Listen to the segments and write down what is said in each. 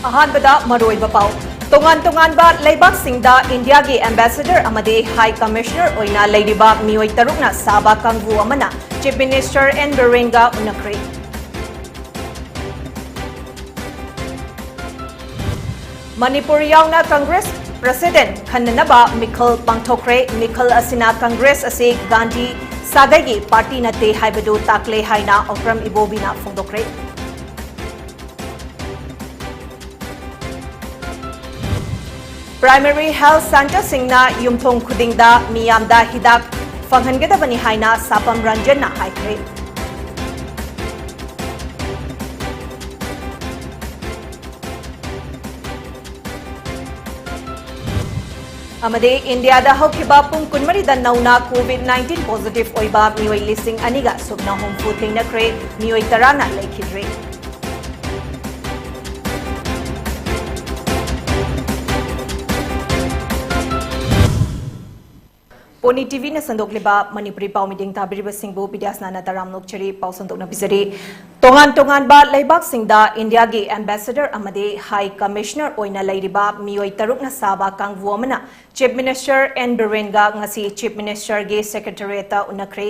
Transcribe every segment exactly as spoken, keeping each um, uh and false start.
ꯑꯍꯥꯟꯕꯗ ꯃꯔꯨꯑꯣꯏꯕ ꯄꯥꯎ꯫ ꯇꯣꯉꯥꯟ ꯇꯣꯉꯥꯟꯕ ꯂꯩꯕꯥꯛꯁꯤꯡꯗ ꯏꯟꯗꯤꯌꯥꯒꯤ ꯑꯦꯝꯕꯦꯁꯦꯗꯔ ꯑꯃꯗꯤ ꯍꯥꯏ ꯀꯃꯤꯁꯅꯔ ꯑꯣꯏꯅ ꯂꯩꯔꯤꯕ ꯃꯤꯑꯣꯏ ꯇꯔꯨꯛꯅ ꯁꯥꯕ ꯀꯥꯡꯕꯨ ꯑꯃꯅ ꯆꯤꯐ ꯃꯤꯅꯤꯁꯇꯔ ꯑꯦꯟ ꯕꯤꯔꯦꯟꯒ ꯎꯅꯈ꯭ꯔꯦ꯫ ꯃꯅꯤꯄꯨꯔ ꯌꯥꯎꯅ ꯀꯪꯒ꯭ꯔꯦꯁ ꯄ꯭ꯔꯦꯁꯤꯗꯦꯟꯠ ꯈꯟꯅꯅꯕ ꯃꯤꯈꯜ ꯄꯥꯡꯊꯣꯛꯈ꯭ꯔꯦ꯫ ꯃꯤꯈꯜ ꯑꯁꯤꯅ ꯀꯪꯒ꯭ꯔꯦꯁ ꯑꯁꯤ ꯒꯥꯟꯙꯤ ꯁꯥꯒꯩꯒꯤ ꯄꯥꯔꯇꯤ ꯅꯠꯇꯦ ꯍꯥꯏꯕꯗꯨ ꯇꯥꯛꯂꯦ ꯍꯥꯏꯅ ꯑꯣꯀ꯭ꯔꯝ ꯏꯕꯣꯕꯤꯅ ꯐꯣꯡꯗꯣꯛꯈ꯭ꯔꯦ꯫ ꯄ꯭ꯔꯥꯏꯃꯔꯤ ꯍꯦꯜꯊ ꯁꯦꯟꯇꯔꯁꯤꯡꯅ ꯌꯨꯝꯊꯣꯡ ꯈꯨꯗꯤꯡꯗ ꯃꯤꯌꯥꯝꯗ ꯍꯤꯗꯥꯛ ꯐꯪꯍꯟꯒꯗꯕꯅꯤ ꯍꯥꯏꯅ ꯁꯥꯄꯝ ꯔꯟꯖꯟꯅ ꯍꯥꯏꯈ꯭ꯔꯦ꯫ ꯑꯃꯗꯤ ꯏꯟꯗꯤꯌꯥꯗ ꯍꯧꯈꯤꯕ ꯄꯨꯡ ꯀꯨꯟꯃꯔꯤꯗ ꯅꯧꯅ ꯀꯣꯚꯤꯗ ꯅꯥꯏꯟꯇꯤꯟ ꯄꯣꯖꯤꯇꯤꯚ ꯑꯣꯏꯕ ꯃꯤꯑꯣꯏ ꯂꯤꯁꯤꯡ ꯑꯅꯤꯒ ꯁꯨꯞꯅ ꯍꯨꯝꯐꯨ ꯊꯦꯡꯅꯈ꯭ꯔꯦ, ꯃꯤꯑꯣꯏ ꯇꯔꯥꯅ ꯂꯩꯈꯤꯗ꯭ꯔꯦ꯫ ꯄꯣꯅꯤ ꯇꯤꯚꯤꯅ ꯁꯟꯗꯣꯛꯂꯤꯕ ꯃꯅꯤꯄꯨꯔꯤ ꯄꯥꯎꯃꯤ ꯇꯥꯕꯤꯔꯤꯕꯁꯤꯡꯕꯨ ꯕꯤꯗ꯭ꯌꯥꯁꯅꯥꯅ ꯇꯔꯥꯝ ꯅꯣꯛꯆꯔꯤ꯫ ꯄꯥꯎ ꯁꯟꯗꯣꯛꯅ ꯄꯤꯖꯔꯤ꯫ ꯇꯣꯉꯥꯟ ꯇꯣꯉꯥꯟꯕ ꯂꯩꯕꯥꯛꯁꯤꯡꯗ ꯏꯟꯗꯤꯌꯥꯒꯤ ꯑꯦꯝꯕꯦꯁꯦꯗꯔ ꯑꯃꯗꯤ ꯍꯥꯏ ꯀꯃꯤꯁꯅꯔ ꯑꯣꯏꯅ ꯂꯩꯔꯤꯕ ꯃꯤꯑꯣꯏ ꯇꯔꯨꯛꯅ ꯁꯥꯕ ꯀꯥꯡꯕꯨ ꯑꯃꯅ ꯆꯤꯐ ꯃꯤꯅꯤꯁꯇꯔ ꯑꯦꯟ ꯕꯤꯔꯦꯟꯒ ꯉꯁꯤ ꯆꯤꯐ ꯃꯤꯅꯤꯁꯇꯔꯒꯤ ꯁꯦꯀ꯭ꯔꯦꯇꯔꯤꯌꯦꯠꯇ ꯎꯅꯈ꯭ꯔꯦ꯫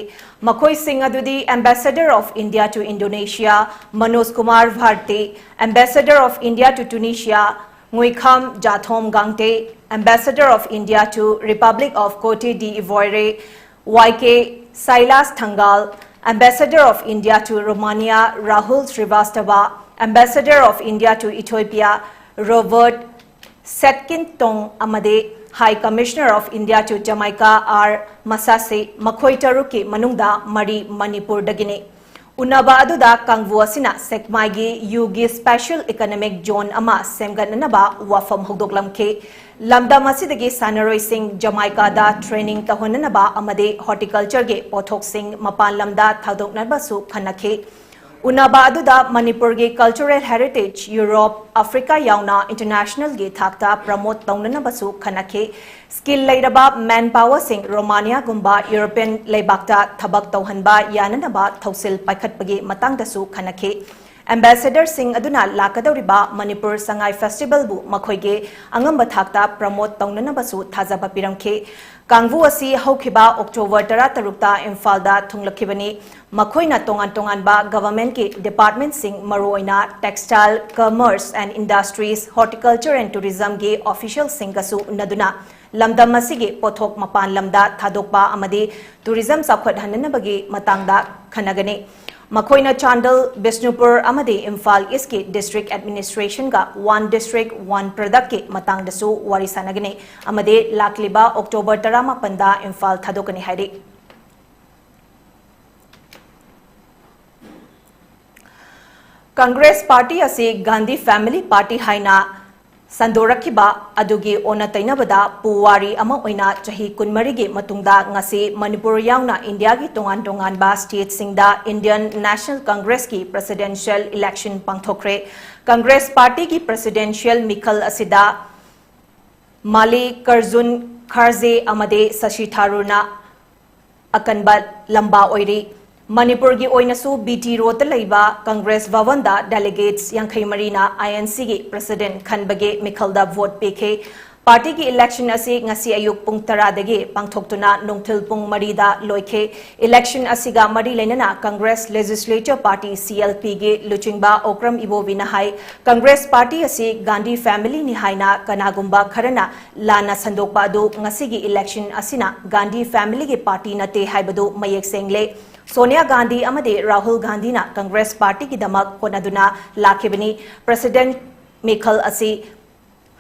ꯃꯈꯣꯏꯁꯤꯡ ꯑꯗꯨꯗꯤ Ambassador of India to Indonesia Manoj Kumar Bharti, Ambassador of India to Tunisia Nguikham Jathom Gangte, Ambassador of India to Republic of Cote d'Ivoire Y K Sailas Thangal, Ambassador of India to Romania Rahul Srivastava, Ambassador of India to Ethiopia Robert Setkintong ꯑꯃꯗꯤ High Commissioner of India to Jamaica R ꯃꯁꯥꯁꯤ, ꯃꯈꯣꯏ ꯇꯔꯨꯛꯀꯤ ꯃꯅꯨꯡꯗ ꯃꯔꯤ ꯃꯅꯤꯄꯨꯔꯗꯒꯤꯅꯤ꯫ ꯎꯅꯕ ꯑꯗꯨꯗ ꯀꯥꯡꯕꯨ ꯑꯁꯤꯅ ꯁꯦꯛꯃꯥꯏꯒꯤ ꯌꯨꯒꯤ ꯁ꯭ꯄꯦꯁꯦꯜ ꯏꯀꯣꯅꯣꯃꯤꯛ ꯖꯣꯟ ꯑꯃ ꯁꯦꯝꯒꯠꯅꯅꯕ ꯋꯥꯐꯝ ꯍꯧꯗꯣꯛꯂꯝꯈꯤ꯫ ꯂꯝꯗꯝ ꯑꯁꯤꯗꯒꯤ ꯁꯥꯟꯅꯔꯣꯏꯁꯤꯡ ꯖꯃꯥꯏꯀꯥꯗ ꯇ꯭ꯔꯦꯅꯤꯡ ꯇꯧꯍꯟꯅꯅꯕ ꯑꯃꯗꯤ ꯍꯣꯔꯇꯤꯀꯜꯆꯔꯒꯤ ꯄꯣꯠꯊꯣꯛꯁꯤꯡ ꯃꯄꯥꯟ ꯂꯝꯗ ꯊꯥꯗꯣꯛꯅꯕꯁꯨ ꯈꯟꯅꯈꯤ꯫ ꯎꯅꯕ ꯑꯗꯨꯗ ꯃꯅꯤꯄꯨꯔꯒꯤ ꯀꯜꯆꯔꯦꯜ ꯍꯦꯔꯤꯇꯦꯖ ꯌꯨꯔꯣꯞ, ꯑꯐ꯭ꯔꯤꯀꯥ ꯌꯥꯎꯅ ꯏꯟꯇꯔꯅꯦꯁꯅꯦꯜꯒꯤ ꯊꯥꯛꯇ ꯄ꯭ꯔꯃꯣꯠ ꯇꯧꯅꯅꯕꯁꯨ ꯈꯟꯅꯈꯤ꯫ ꯁ꯭ꯀꯤꯜ ꯂꯩꯔꯕ ꯃꯦꯟ ꯄꯥꯋꯔꯁꯤꯡ ꯔꯣꯃꯥꯅꯤꯌꯥꯒꯨꯝꯕ ꯌꯨꯔꯣꯄꯤꯌꯟ ꯂꯩꯕꯥꯛꯇ ꯊꯕꯛ ꯇꯧꯍꯟꯕ ꯌꯥꯅꯅꯕ ꯊꯧꯁꯤꯜ ꯄꯥꯏꯈꯠꯄꯒꯤ ꯃꯇꯥꯡꯗꯁꯨ ꯈꯟꯅꯈꯤ꯫ ꯑꯦꯝꯕꯦꯁꯦꯗꯔꯁꯤꯡ ꯑꯗꯨꯅ ꯂꯥꯛꯀꯗꯧꯔꯤꯕ ꯃꯅꯤꯄꯨꯔ ꯁꯉꯥꯏ ꯐꯦꯁꯇꯤꯚꯦꯜꯕꯨ ꯃꯈꯣꯏꯒꯤ ꯑꯉꯝꯕ ꯊꯥꯛꯇ ꯄ꯭ꯔꯃꯣꯠ ꯇꯧꯅꯅꯕꯁꯨ ꯊꯥꯖꯕ ꯄꯤꯔꯝꯈꯤ꯫ ꯀꯥꯡꯕꯨ ꯑꯁꯤ ꯍꯧꯈꯤꯕ ꯑꯣꯛꯇꯣꯕꯔ ꯇꯔꯥꯇꯔꯨꯛꯇ ꯏꯝꯐꯥꯜꯗ ꯊꯨꯡꯂꯛꯈꯤꯕꯅꯤ꯫ ꯃꯈꯣꯏꯅ ꯇꯣꯉꯥꯟ ꯇꯣꯉꯥꯟꯕ ꯒꯚꯔꯟꯃꯦꯟꯠꯀꯤ ꯗꯤꯄꯥꯔꯠꯃꯦꯟꯠꯁꯤꯡ, ꯃꯔꯨꯑꯣꯏꯅ Textile, Commerce and Industries, Horticulture and Tourismꯒꯤ ꯑꯣꯐꯤꯁꯤꯌꯦꯜꯁꯤꯡꯒꯁꯨ ꯎꯅꯗꯨꯅ ꯂꯝꯗꯝ ꯑꯁꯤꯒꯤ ꯄꯣꯠꯊꯣꯛ ꯃꯄꯥꯟ ꯂꯝꯗ ꯊꯥꯗꯣꯛꯄ ꯑꯃꯗꯤ ꯇꯨꯔꯤꯖꯝ ꯆꯥꯎꯈꯠꯍꯟꯅꯅꯕꯒꯤ ꯃꯇꯥꯡꯗ ꯈꯟꯅꯒꯅꯤ꯫ ꯃꯈꯣꯏꯅ ꯆꯥꯟꯗꯦꯜ, ꯕꯤꯁꯅꯨꯄꯨꯔ ꯑꯃꯗꯤ ꯏꯝꯐꯥꯜ ꯏꯁꯀꯤ ꯗꯤꯁꯇ꯭ꯔꯤꯛ ꯑꯦꯗꯃꯤꯅꯤꯁꯇ꯭ꯔꯦꯁꯟꯒ One District One Productꯀꯤ ꯃꯇꯥꯡꯗꯁꯨ ꯋꯥꯔꯤ ꯁꯥꯟꯅꯒꯅꯤ ꯑꯃꯗꯤ ꯂꯥꯛꯂꯤꯕ ꯑꯣꯛꯇꯣꯕꯔ ꯇꯔꯥꯃꯥꯄꯟꯗ ꯏꯝꯐꯥꯜ ꯊꯥꯗꯣꯛꯀꯅꯤ ꯍꯥꯏꯔꯤ꯫ ꯀꯪꯒ꯭ꯔꯦꯁ ꯄꯥꯔꯇꯤ ꯑꯁꯤ ꯒꯥꯟꯙꯤ ꯐꯦꯃꯤꯂꯤ ꯄꯥꯔꯇꯤ ꯍꯥꯏꯅ ꯁꯟꯗꯣꯔꯛꯈꯤꯕ ꯑꯗꯨꯒꯤ ꯑꯣꯟꯅ ꯇꯩꯅꯕꯗ ꯄꯨꯋꯥꯔꯤ ꯑꯃ ꯑꯣꯏꯅ ꯆꯍꯤ ꯀꯨꯟꯃꯔꯤꯒꯤ ꯃꯇꯨꯡꯗ ꯉꯁꯤ ꯃꯅꯤꯄꯨꯔ ꯌꯥꯎꯅ ꯏꯟꯗꯤꯌꯥꯒꯤ ꯇꯣꯉꯥꯟ ꯇꯣꯉꯥꯟꯕ ꯁ꯭ꯇꯦꯠꯁꯤꯡꯗ Indian National Congressꯀꯤ presidential election ꯄꯥꯡꯊꯣꯛꯈ꯭ꯔꯦ꯫ Congress ꯄꯥꯔꯇꯤꯒꯤ presidential ꯃꯤꯈꯜ ꯑꯁꯤꯗ ꯃꯥꯜꯂꯤꯀꯥꯔꯖꯨꯟ ꯈꯥꯔꯖꯦ ꯑꯃꯗꯤ ꯁꯁꯤ ꯊꯥꯔꯨꯔꯅ ꯑꯀꯟꯕ ꯂꯝꯕꯥ ꯑꯣꯏꯔꯤ꯫ ꯃꯅꯤꯄꯨꯔꯒꯤ ꯑꯣꯏꯅꯁꯨ ꯕꯤ ꯇꯤ ꯔꯣꯗꯇ ꯂꯩꯕ ꯀꯪꯒ꯭ꯔꯦꯁ ꯚꯕꯟꯗ delegates ꯌꯥꯡꯈꯩ ꯃꯔꯤꯅ ꯑꯥꯏ ꯑꯦꯟ ꯁꯤꯒꯤ president ꯈꯟꯕꯒꯤ ꯃꯤꯈꯜꯗ vote ꯄꯤꯈꯤ꯫ ꯄꯥꯔꯇꯤꯒꯤ election ꯑꯁꯤ ꯉꯁꯤ ꯑꯌꯨꯛ ꯄꯨꯡ ꯇꯔꯥꯗꯒꯤ ꯄꯥꯡꯊꯣꯛꯇꯨꯅ ꯅꯨꯡꯊꯤꯜ ꯄꯨꯡ ꯃꯔꯤꯗ ꯂꯣꯏꯈꯤ꯫ Election ꯑꯁꯤꯒ ꯃꯔꯤ ꯂꯩꯅꯅ Congress Legislature Party, C L Pꯒꯤ ꯂꯨꯆꯤꯡꯕ ꯑꯣꯀ꯭ꯔꯝ ꯏꯕꯣꯕꯤꯅ ꯍꯥꯏ, ꯀꯪꯒ꯭ꯔꯦꯁ ꯄꯥꯔꯇꯤ ꯑꯁꯤ ꯒꯥꯟꯙꯤ familyꯅꯤ ꯍꯥꯏꯅ ꯀꯅꯥꯒꯨꯝꯕ ꯈꯔꯅ ꯂꯥꯟꯅ ꯁꯟꯗꯣꯛꯄ ꯑꯗꯨ ꯉꯁꯤꯒꯤ election ꯑꯁꯤꯅ ꯒꯥꯟꯙꯤ familyꯒꯤ party ꯅꯠꯇꯦ ꯍꯥꯏꯕꯗꯨ ꯃꯌꯦꯛ ꯁꯦꯡꯂꯦ꯫ ꯁꯣꯅꯤꯌꯥ ꯒꯥꯟꯙꯤ ꯑꯃꯗꯤ ꯔꯥꯍꯨꯜ ꯒꯥꯟꯙꯤꯅ ꯀꯪꯒ꯭ꯔꯦꯁ ꯄꯥꯔꯇꯤꯒꯤꯗꯃꯛ ꯍꯣꯠꯅꯗꯨꯅ ꯂꯥꯛꯈꯤꯕꯅꯤ꯫ President ꯃꯤꯈꯜ ꯑꯁꯤ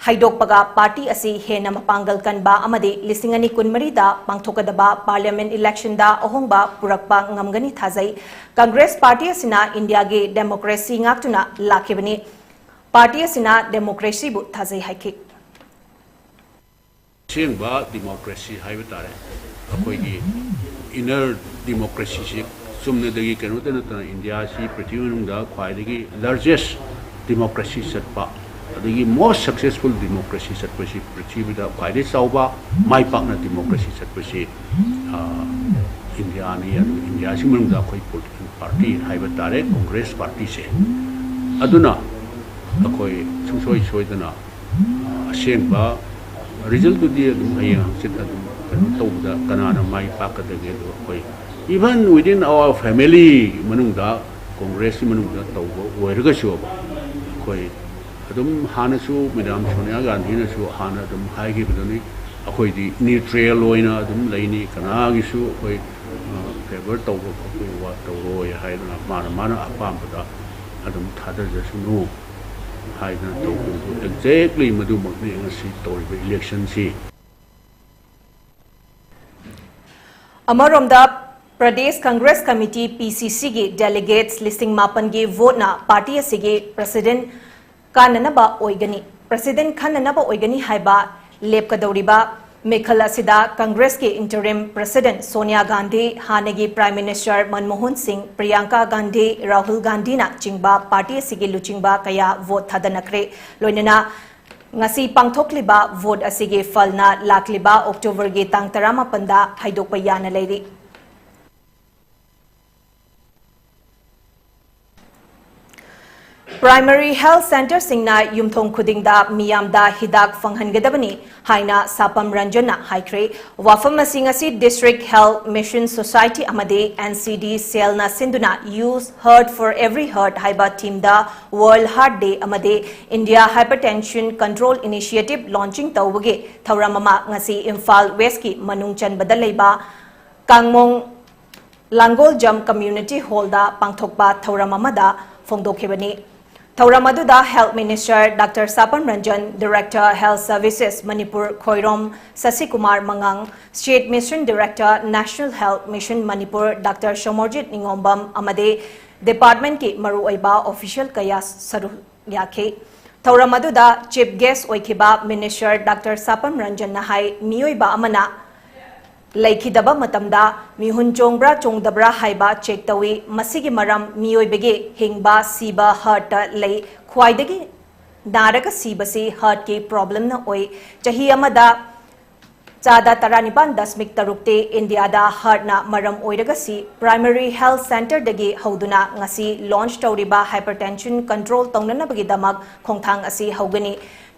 ꯍꯥꯏꯗꯣꯛꯄꯒ ꯄꯥꯔꯇꯤ ꯑꯁꯤ ꯍꯦꯟꯅ ꯃꯄꯥꯡꯒꯜ ꯀꯟꯕ ꯑꯃꯗꯤ ꯂꯤꯁꯤꯡ ꯑꯅꯤ ꯀꯨꯟꯃꯔꯤꯗ ꯄꯥꯡꯊꯣꯛꯀꯗꯕ parliament electionꯗ ꯑꯍꯣꯡꯕ ꯄꯨꯔꯛꯄ ꯉꯝꯒꯅꯤ ꯊꯥꯖꯩ꯫ ꯀꯪꯒ꯭ꯔꯦꯁ ꯄꯥꯔꯇꯤ ꯑꯁꯤꯅ ꯏꯟꯗꯤꯌꯥꯒꯤ democracy ꯉꯥꯛꯇꯨꯅ ꯂꯥꯛꯈꯤꯕꯅꯤ꯫ ꯄꯥꯔꯇꯤ ꯑꯁꯤꯅ democracyꯕꯨ ꯊꯥꯖꯩ ꯍꯥꯏꯈꯤ꯫ ꯑꯁꯦꯡꯕ democracy ꯍꯥꯏꯕ ꯇꯥꯔꯦ꯫ ꯑꯩꯈꯣꯏꯒꯤ inner democracyꯁꯤ ꯆꯨꯝꯅꯗꯒꯤ ꯀꯩꯅꯣꯇ ꯅꯠꯇꯅ ꯏꯟꯗꯤꯌꯥꯁꯤ ꯄ꯭ꯔꯤꯊꯤꯕꯤ ꯃꯅꯨꯡꯗ ꯈ꯭ꯋꯥꯏꯗꯒꯤ largest democracy ꯆꯠꯄ, ꯑꯗꯒꯤ most successful democracy ꯆꯠꯄꯁꯤ, ꯄ꯭ꯔꯤꯊꯤꯕꯤꯗ ꯈ꯭ꯋꯥꯏꯗꯒꯤ ꯆꯥꯎꯕ ꯃꯥꯏ ꯄꯥꯛꯅ democracy ꯆꯠꯄꯁꯤ, ꯑ, ꯏꯟꯗꯤꯌꯥꯅꯤ꯫ ꯑꯗꯨꯒ ꯏꯟꯗꯤꯌꯥꯁꯤ ꯃꯅꯨꯡꯗ ꯑꯩꯈꯣꯏ political ꯄꯥꯔꯇꯤ ꯍꯥꯏꯕ ꯇꯥꯔꯦ, ꯀꯣꯡꯒ꯭ꯔꯦꯁ ꯄꯥꯔꯇꯤꯁꯦ꯫ ꯑꯗꯨꯅ ꯑꯩꯈꯣꯏ ꯁꯨꯡꯁꯣꯏ ꯁꯣꯏꯗꯅ, ꯑ, ꯑꯁꯦꯡꯕ ꯔꯤꯖꯜꯇꯨꯗꯤ ꯑꯗꯨꯝ ꯍꯌꯦꯡ ꯍꯪꯆꯤꯠ ꯑꯗꯨꯝ ꯀꯩꯅꯣ ꯇꯧꯕꯗ ꯀꯅꯥꯅ ꯃꯥꯏ ꯄꯥꯛꯀꯗꯒꯦ? ꯑꯗꯣ ꯑꯩꯈꯣꯏ even within our family ꯃꯅꯨꯡꯗ, ꯀꯣꯡꯒ꯭ꯔꯦꯁꯀꯤ ꯃꯅꯨꯡꯗ ꯇꯧꯕ ꯑꯣꯏꯔꯒꯁꯨꯕ, ꯑꯩꯈꯣꯏ ꯑꯗꯨꯝ ꯍꯥꯟꯅꯁꯨ ꯃꯦꯗꯥꯝ ꯁꯣꯅꯤꯌꯥ ꯒꯥꯟꯙꯤꯅꯁꯨ ꯍꯥꯟꯅ ꯑꯗꯨꯝ ꯍꯥꯏꯈꯤꯕꯗꯨꯅꯤ, ꯑꯩꯈꯣꯏꯗꯤ ꯅ꯭ꯌꯨꯇ꯭ꯔꯦꯜ ꯑꯣꯏꯅ ꯑꯗꯨꯝ ꯂꯩꯅꯤ, ꯀꯅꯥꯒꯤꯁꯨ ꯑꯩꯈꯣꯏ, ꯑ, ꯐꯦꯚꯔ ꯇꯧꯕ ꯈꯣꯠꯄꯒꯤ ꯋꯥ ꯇꯧꯔꯣꯏ ꯍꯥꯏꯗꯅ ꯃꯥꯅ ꯃꯥꯅ ꯑꯄꯥꯝꯕꯗ ꯑꯗꯨꯝ ꯊꯥꯗꯖꯁꯅꯨ ꯍꯥꯏꯗꯅ ꯇꯧꯈꯤꯕꯗꯨ ꯑꯦꯛꯖꯦꯛꯂꯤ ꯃꯗꯨꯃꯛꯅꯤ ꯉꯁꯤ ꯇꯧꯔꯤꯕ ꯏꯂꯦꯛꯁꯟꯁꯤ꯫ ꯑꯃꯔꯣꯝꯗ, ꯄ꯭ꯔꯗꯦꯁ ꯀꯪꯒ꯭ꯔꯦꯁ ꯀꯃꯤꯇꯤ, ꯄꯤ ꯁꯤ ꯁꯤꯒꯤ ꯗꯦꯂꯤꯒꯦꯠꯁ ꯂꯤꯁꯤꯡ ꯃꯥꯄꯟꯒꯤ ꯚꯣꯠꯅ ꯄꯥꯔꯇꯤ ꯑꯁꯤꯒꯤ ꯄ꯭ꯔꯁꯤꯗꯦꯟ ꯀꯥꯟꯅꯅꯕ ꯑꯣꯏꯒꯅꯤ, ꯄ꯭ꯔꯁꯤꯗꯦꯟ ꯈꯟꯅꯅꯕ ꯑꯣꯏꯒꯅꯤ ꯍꯥꯏꯕ ꯂꯦꯞꯀꯗꯧꯔꯤꯕ ꯃꯤꯈꯜ ꯑꯁꯤꯗ ꯀꯪꯒ꯭ꯔꯦꯁꯀꯤ ꯏꯟꯇꯔꯤꯝ ꯄ꯭ꯔꯁꯤꯗꯦꯟ ꯁꯣꯅꯤꯌꯥ ꯒꯥꯟꯙꯤ, ꯍꯥꯟꯅꯒꯤ ꯄ꯭ꯔꯥꯏꯝ ꯃꯤꯅꯤꯁꯇꯔ ꯃꯟꯃꯣꯍꯟ ꯁꯤꯡ, ꯄ꯭ꯔꯤꯌꯥꯡꯀꯥ ꯒꯥꯟꯙꯤ, ꯔꯥꯍꯨꯜ ꯒꯥꯟꯙꯤꯅ ꯆꯤꯡꯕ ꯄꯥꯔꯇꯤ ꯑꯁꯤꯒꯤ ꯂꯨꯆꯤꯡꯕ ꯀꯌꯥ ꯚꯣꯠ ꯊꯥꯗꯅꯈ꯭ꯔꯦ꯫ ꯂꯣꯏꯅꯅ ꯉꯁꯤ ꯄꯥꯡꯊꯣꯛꯂꯤꯕ ꯚꯣꯠ ꯑꯁꯤꯒꯤ ꯐꯜꯅ ꯂꯥꯛꯂꯤꯕ ꯑꯣꯛꯇꯣꯕꯔꯒꯤ ꯇꯥꯡ ꯇꯔꯥꯃꯥꯄꯟꯗ ꯍꯥꯏꯗꯣꯛꯄ ꯌꯥꯅ ꯂꯩꯔꯤ꯫ ꯄ꯭ꯔꯥꯏꯃꯔꯤ ꯍꯦꯜꯊ ꯁꯦꯟꯇꯔꯁꯤꯡꯅ ꯌꯨꯝꯊꯣꯡ ꯈꯨꯗꯤꯡꯗ ꯃꯤꯌꯥꯝꯗ ꯍꯤꯗꯥꯛ ꯐꯪꯍꯟꯒꯗꯕꯅꯤ ꯍꯥꯏꯅ ꯁꯥꯄꯝ ꯔꯟꯖꯟꯅ ꯍꯥꯏꯈ꯭ꯔꯦ꯫ ꯋꯥꯐꯝ ꯑꯁꯤ ꯉꯁꯤ ꯗꯤꯁꯇ꯭ꯔꯤꯛ ꯍꯦꯜꯊ ꯃꯤꯁꯟ ꯁꯣꯁꯥꯏꯇꯤ ꯑꯃꯗꯤ ꯑꯦꯟ ꯁꯤ ꯗꯤ ꯁꯦꯜꯅ ꯁꯤꯟꯗꯨꯅ Use Heart for Every Heart ꯍꯥꯏꯕ ꯊꯤꯝꯗ ꯋꯥꯔꯜꯗ ꯍꯥꯔꯠ ꯗꯦ ꯑꯃꯗꯤ ꯏꯟꯗꯤꯌꯥ ꯍꯥꯏꯄꯔꯇꯦꯟꯁꯟ ꯀꯟꯇ꯭ꯔꯣꯜ ꯏꯅꯤꯁꯤꯌꯦꯇꯤꯚ ꯂꯣꯟꯆꯤꯡ ꯇꯧꯕꯒꯤ ꯊꯧꯔꯝ ꯑꯃ ꯉꯁꯤ ꯏꯝꯐꯥꯜ ꯋꯦꯁꯀꯤ ꯃꯅꯨꯡ ꯆꯟꯕꯗ ꯂꯩꯕ ꯀꯥꯡꯃꯣꯡ ꯂꯥꯡꯒꯣꯜꯖꯝ ꯀꯝꯃ꯭ꯌꯨꯅꯤꯇꯤ ꯍꯣꯜꯗ ꯄꯥꯡꯊꯣꯛꯄ ꯊꯧꯔꯝ ꯑꯃꯗ ꯐꯣꯡꯗꯣꯛꯈꯤꯕꯅꯤ꯫ ꯊꯧꯔꯝ ꯑꯗꯨꯗ health minister doctor Sapam Ranjan, director health services Manipur Khoirom Sasikumar ꯃꯉꯥꯡ, state mission director national health mission Manipur doctor Somorjit Ningombam ꯑꯃꯗꯤ ꯗꯤꯄꯥꯔꯠꯃꯦꯟꯠꯀꯤ ꯃꯔꯨꯑꯣꯏꯕ ꯑꯣꯐꯤꯁꯤꯌꯦꯜ ꯀꯌꯥ ꯁꯔꯨꯛ ꯌꯥꯈꯤ꯫ ꯊꯧꯔꯝ ꯑꯗꯨꯗ ꯆꯤꯐ ꯒꯦꯁ ꯑꯣꯏꯈꯤꯕ ꯃꯤꯅꯤꯁꯇꯔ ꯗꯥꯛꯇꯔ ꯁꯥꯄꯝ ꯔꯟꯖꯟꯅ ꯍꯥꯏ, ꯃꯤꯑꯣꯏꯕ ꯑꯃꯅ ꯂꯩꯈꯤꯗꯕ ꯃꯇꯝꯗ ꯃꯤꯍꯨꯟ ꯆꯣꯡꯕ꯭ꯔꯥ ꯆꯣꯡꯗꯕ꯭ꯔꯥ ꯍꯥꯏꯕ ꯆꯦꯛ ꯇꯧꯏ꯫ ꯃꯁꯤꯒꯤ ꯃꯔꯝ ꯃꯤꯑꯣꯏꯕꯒꯤ ꯍꯤꯡꯕ ꯁꯤꯕ ꯍꯥꯔꯠꯇ ꯂꯩ꯫ ꯈ꯭ꯋꯥꯏꯗꯒꯤ ꯅꯥꯔꯒ ꯁꯤꯕꯁꯤ ꯍꯥꯔꯠꯀꯤ ꯄ꯭ꯔꯣꯕ꯭ꯂꯦꯝꯅ ꯑꯣꯏ꯫ ꯆꯍꯤ ꯑꯃꯗ ꯆꯥꯗ ꯇꯔꯥꯅꯤꯄꯥꯟ ꯗꯁꯃꯤꯛ ꯇꯔꯨꯛꯇꯤ ꯏꯟꯗꯤꯌꯥꯗ ꯍꯥꯔꯠꯅ ꯃꯔꯝ ꯑꯣꯏꯔꯒ ꯁꯤ꯫ ꯄ꯭ꯔꯥꯏꯃꯔꯤ ꯍꯦꯜꯊ ꯁꯦꯟꯇꯔꯗꯒꯤ ꯍꯧꯗꯨꯅ ꯉꯁꯤ ꯂꯣꯟꯆ ꯇꯧꯔꯤꯕ ꯍꯥꯏꯄꯔꯇꯦꯟꯁꯟ ꯀꯟꯇ꯭ꯔꯣꯜ ꯇꯧꯅꯅꯕꯒꯤꯗꯃꯛ ꯈꯣꯡꯊꯥꯡ ꯑꯁꯤ ꯍꯧꯒꯅꯤ꯫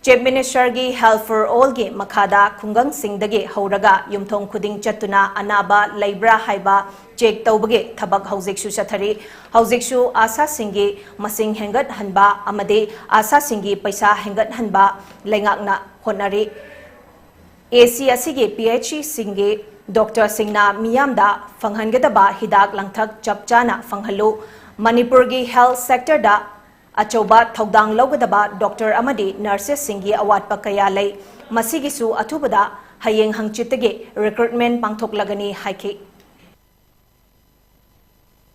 ꯆꯤꯐ ꯃꯤꯅꯤꯁꯇꯔꯒꯤ ꯍꯦꯜꯊ ꯐꯣꯔ ꯑꯣꯜꯒꯤ ꯃꯈꯥꯗ ꯈꯨꯡꯒꯪꯁꯤꯡꯗꯒꯤ ꯍꯧꯔꯒ ꯌꯨꯝꯊꯣꯡ ꯈꯨꯗꯤꯡ ꯆꯠꯇꯨꯅ ꯑꯅꯥꯕ ꯂꯩꯕ꯭ꯔꯥ ꯍꯥꯏꯕ ꯆꯦꯛ ꯇꯧꯕꯒꯤ ꯊꯕꯛ ꯍꯧꯖꯤꯛꯁꯨ ꯆꯠꯊꯔꯤ꯫ ꯍꯧꯖꯤꯛꯁꯨ ꯑꯥꯁꯥꯁꯤꯡꯒꯤ ꯃꯁꯤꯡ ꯍꯦꯟꯒꯠꯍꯟꯕ ꯑꯃꯗꯤ ꯑꯥꯁꯥꯁꯤꯡꯒꯤ ꯄꯩꯁꯥ ꯍꯦꯟꯒꯠꯍꯟꯕ ꯂꯩꯉꯥꯛꯅ ꯍꯣꯠꯅꯔꯤ꯫ ꯑꯦꯁꯤ ꯑꯁꯤꯒꯤ ꯄꯤ ꯑꯩꯆ ꯁꯤꯁꯤꯡꯒꯤ ꯗꯣꯛꯇꯔꯁꯤꯡꯅ ꯃꯤꯌꯥꯝꯗ ꯐꯪꯍꯟꯒꯗꯕ ꯍꯤꯗꯥꯛ ꯂꯥꯡꯊꯛ ꯆꯞ ꯆꯥꯅ ꯐꯪꯍꯜꯂꯨ꯫ ꯃꯅꯤꯄꯨꯔꯒꯤ ꯍꯦꯜꯊ ꯁꯦꯛꯇꯔꯗ ꯑꯆꯧꯕ ꯊꯧꯗꯥꯡ ꯂꯧꯒꯗꯕ ꯗꯣꯛꯇꯔ ꯑꯃꯗꯤ ꯅꯔꯁꯦꯁꯁꯤꯡꯒꯤ ꯑꯋꯥꯠꯄ ꯀꯌꯥ ꯂꯩ꯫ ꯃꯁꯤꯒꯤꯁꯨ ꯑꯊꯨꯕꯗ ꯍꯌꯦꯡ ꯍꯪꯆꯤꯠꯇꯒꯤ ꯔꯤꯀ꯭ꯔꯨꯠꯃꯦꯟ ꯄꯥꯡꯊꯣꯛꯂꯒꯅꯤ ꯍꯥꯏꯈꯤ꯫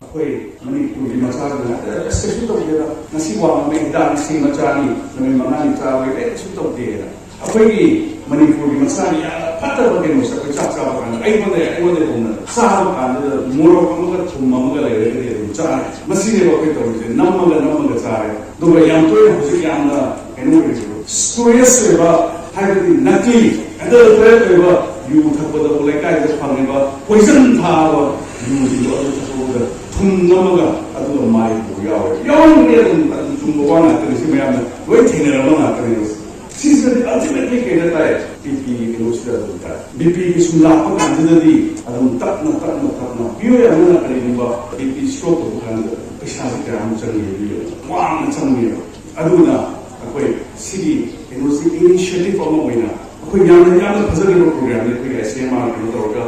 ꯑꯩꯈꯣꯏ ꯃꯅꯤꯄꯨꯔꯒꯤ ꯃꯆꯥꯗꯨꯅ ꯀꯩꯁꯨ ꯇꯧꯗꯦꯗ, ꯉꯁꯤ ꯋꯥꯡꯃ ꯍꯤꯗꯥꯛ ꯂꯤꯁꯤꯡ ꯃꯆꯥꯅꯤ, ꯅꯨꯃꯤꯠ ꯃꯉꯥꯅꯤ ꯆꯥꯕꯒꯤ ꯀꯩꯁꯨ ꯇꯧꯗꯦꯅ꯫ ꯑꯩꯈꯣꯏꯒꯤ ꯃꯅꯤꯄꯨꯔꯒꯤ ꯃꯆꯥꯅꯤ ꯌꯥꯝꯅ ꯐꯠꯇꯕ ꯀꯩꯅꯣꯁꯦ ꯑꯩꯈꯣꯏ ꯆꯥꯛ ꯆꯥꯕ ꯀꯥꯟꯗ ꯑꯩꯉꯣꯟꯗ ꯑꯩꯉꯣꯟꯗ ꯍꯧꯅ ꯆꯥꯕ ꯀꯥꯟꯗ ꯃꯣꯔꯣꯛ ꯑꯃꯒ ꯊꯨꯝ ꯑꯃꯒ ꯂꯩꯔꯒꯗꯤ ꯑꯗꯨꯝ ꯆꯥꯔꯦ꯫ ꯃꯁꯤꯅꯦꯕ ꯑꯩꯈꯣꯏ ꯇꯧꯔꯤꯁꯦ, ꯅꯝꯃꯒ ꯅꯝꯃꯒ ꯆꯥꯔꯦ꯫ ꯑꯗꯨꯒ ꯌꯥꯝ ꯇꯣꯏꯅ ꯍꯧꯖꯤꯛ ꯌꯥꯝꯅ ꯀꯩꯅꯣ ꯑꯣꯏꯔꯤꯁꯦ, ꯁ꯭ꯄꯨꯔꯤꯌꯁ ꯑꯣꯏꯕ, ꯍꯥꯏꯕꯗꯤ ꯅꯀꯂꯤ, ꯑꯦꯗꯜꯇꯔꯦꯠ ꯑꯣꯏꯕ ꯌꯨ ꯊꯛꯄꯗꯕꯨ ꯂꯩꯀꯥꯏꯗ ꯐꯪꯉꯤꯕ ꯄꯣꯏꯖꯟ ꯊꯥꯕ ꯌꯨꯁꯤꯡꯗꯣ ꯑꯗꯨ ꯊꯛꯄꯗ ꯊꯨꯝ ꯅꯝꯃꯒ ꯑꯗꯨꯒ ꯃꯥꯏꯕꯨ ꯌꯥꯎꯔꯦ꯫ ꯌꯥꯎꯔꯝꯒꯅꯤ, ꯑꯗꯨꯝ ꯑꯗꯨꯝ ꯆꯨꯝꯕ ꯋꯥ ꯉꯥꯛꯇꯅꯤ, ꯁꯤ ꯃꯌꯥꯝꯅ ꯂꯣꯏ ꯊꯦꯡꯅꯔꯕ ꯉꯥꯛꯇꯅꯦꯕ꯫ ꯁꯤꯁꯤꯗꯗꯤ ꯑꯜꯇꯤꯃꯦꯠꯂꯤ ꯀꯩꯗ ꯇꯥꯏ? ꯕꯤ ꯄꯤꯒꯤ ꯀꯩꯅꯣꯁꯤꯗ ꯑꯗꯨꯝ ꯇꯥꯏ꯫ ꯕꯤ ꯄꯤꯒꯤ ꯁꯨꯝ ꯂꯥꯛꯄ ꯀꯥꯟꯁꯤꯗꯗꯤ ꯑꯗꯨꯝ ꯇꯞꯅ ꯇꯞꯅ ꯇꯞꯅ ꯄꯤꯌꯣ ꯌꯥꯝꯅ ꯀꯔꯤꯒꯨꯝꯕ ꯕꯤ ꯄꯤ ꯁ꯭ꯇ꯭ꯔꯣꯛ ꯇꯧꯕ ꯀꯥꯟꯗ ꯄꯩꯁꯥꯁꯤ ꯀꯌꯥꯃꯨꯛ ꯆꯪꯒꯦ? ꯋꯥꯡꯅ ꯆꯪꯉꯦꯕ꯫ ꯑꯗꯨꯅ ꯑꯩꯈꯣꯏ ꯁꯤꯒꯤ ꯀꯩꯅꯣꯁꯤ ꯏꯅꯤꯁꯤꯌꯦꯇꯤꯚ ꯑꯃ ꯑꯣꯏꯅ ꯑꯩꯈꯣꯏ ꯌꯥꯝꯅ ꯌꯥꯝꯅ ꯐꯖꯈꯤꯕ ꯄ꯭ꯔꯣꯒ꯭ꯔꯥꯝꯅꯤ꯫ ꯑꯩꯈꯣꯏꯒꯤ ꯑꯥꯏ ꯁꯤ ꯑꯦꯝ ꯑꯥꯔ ꯀꯩꯅꯣ ꯇꯧꯔꯒ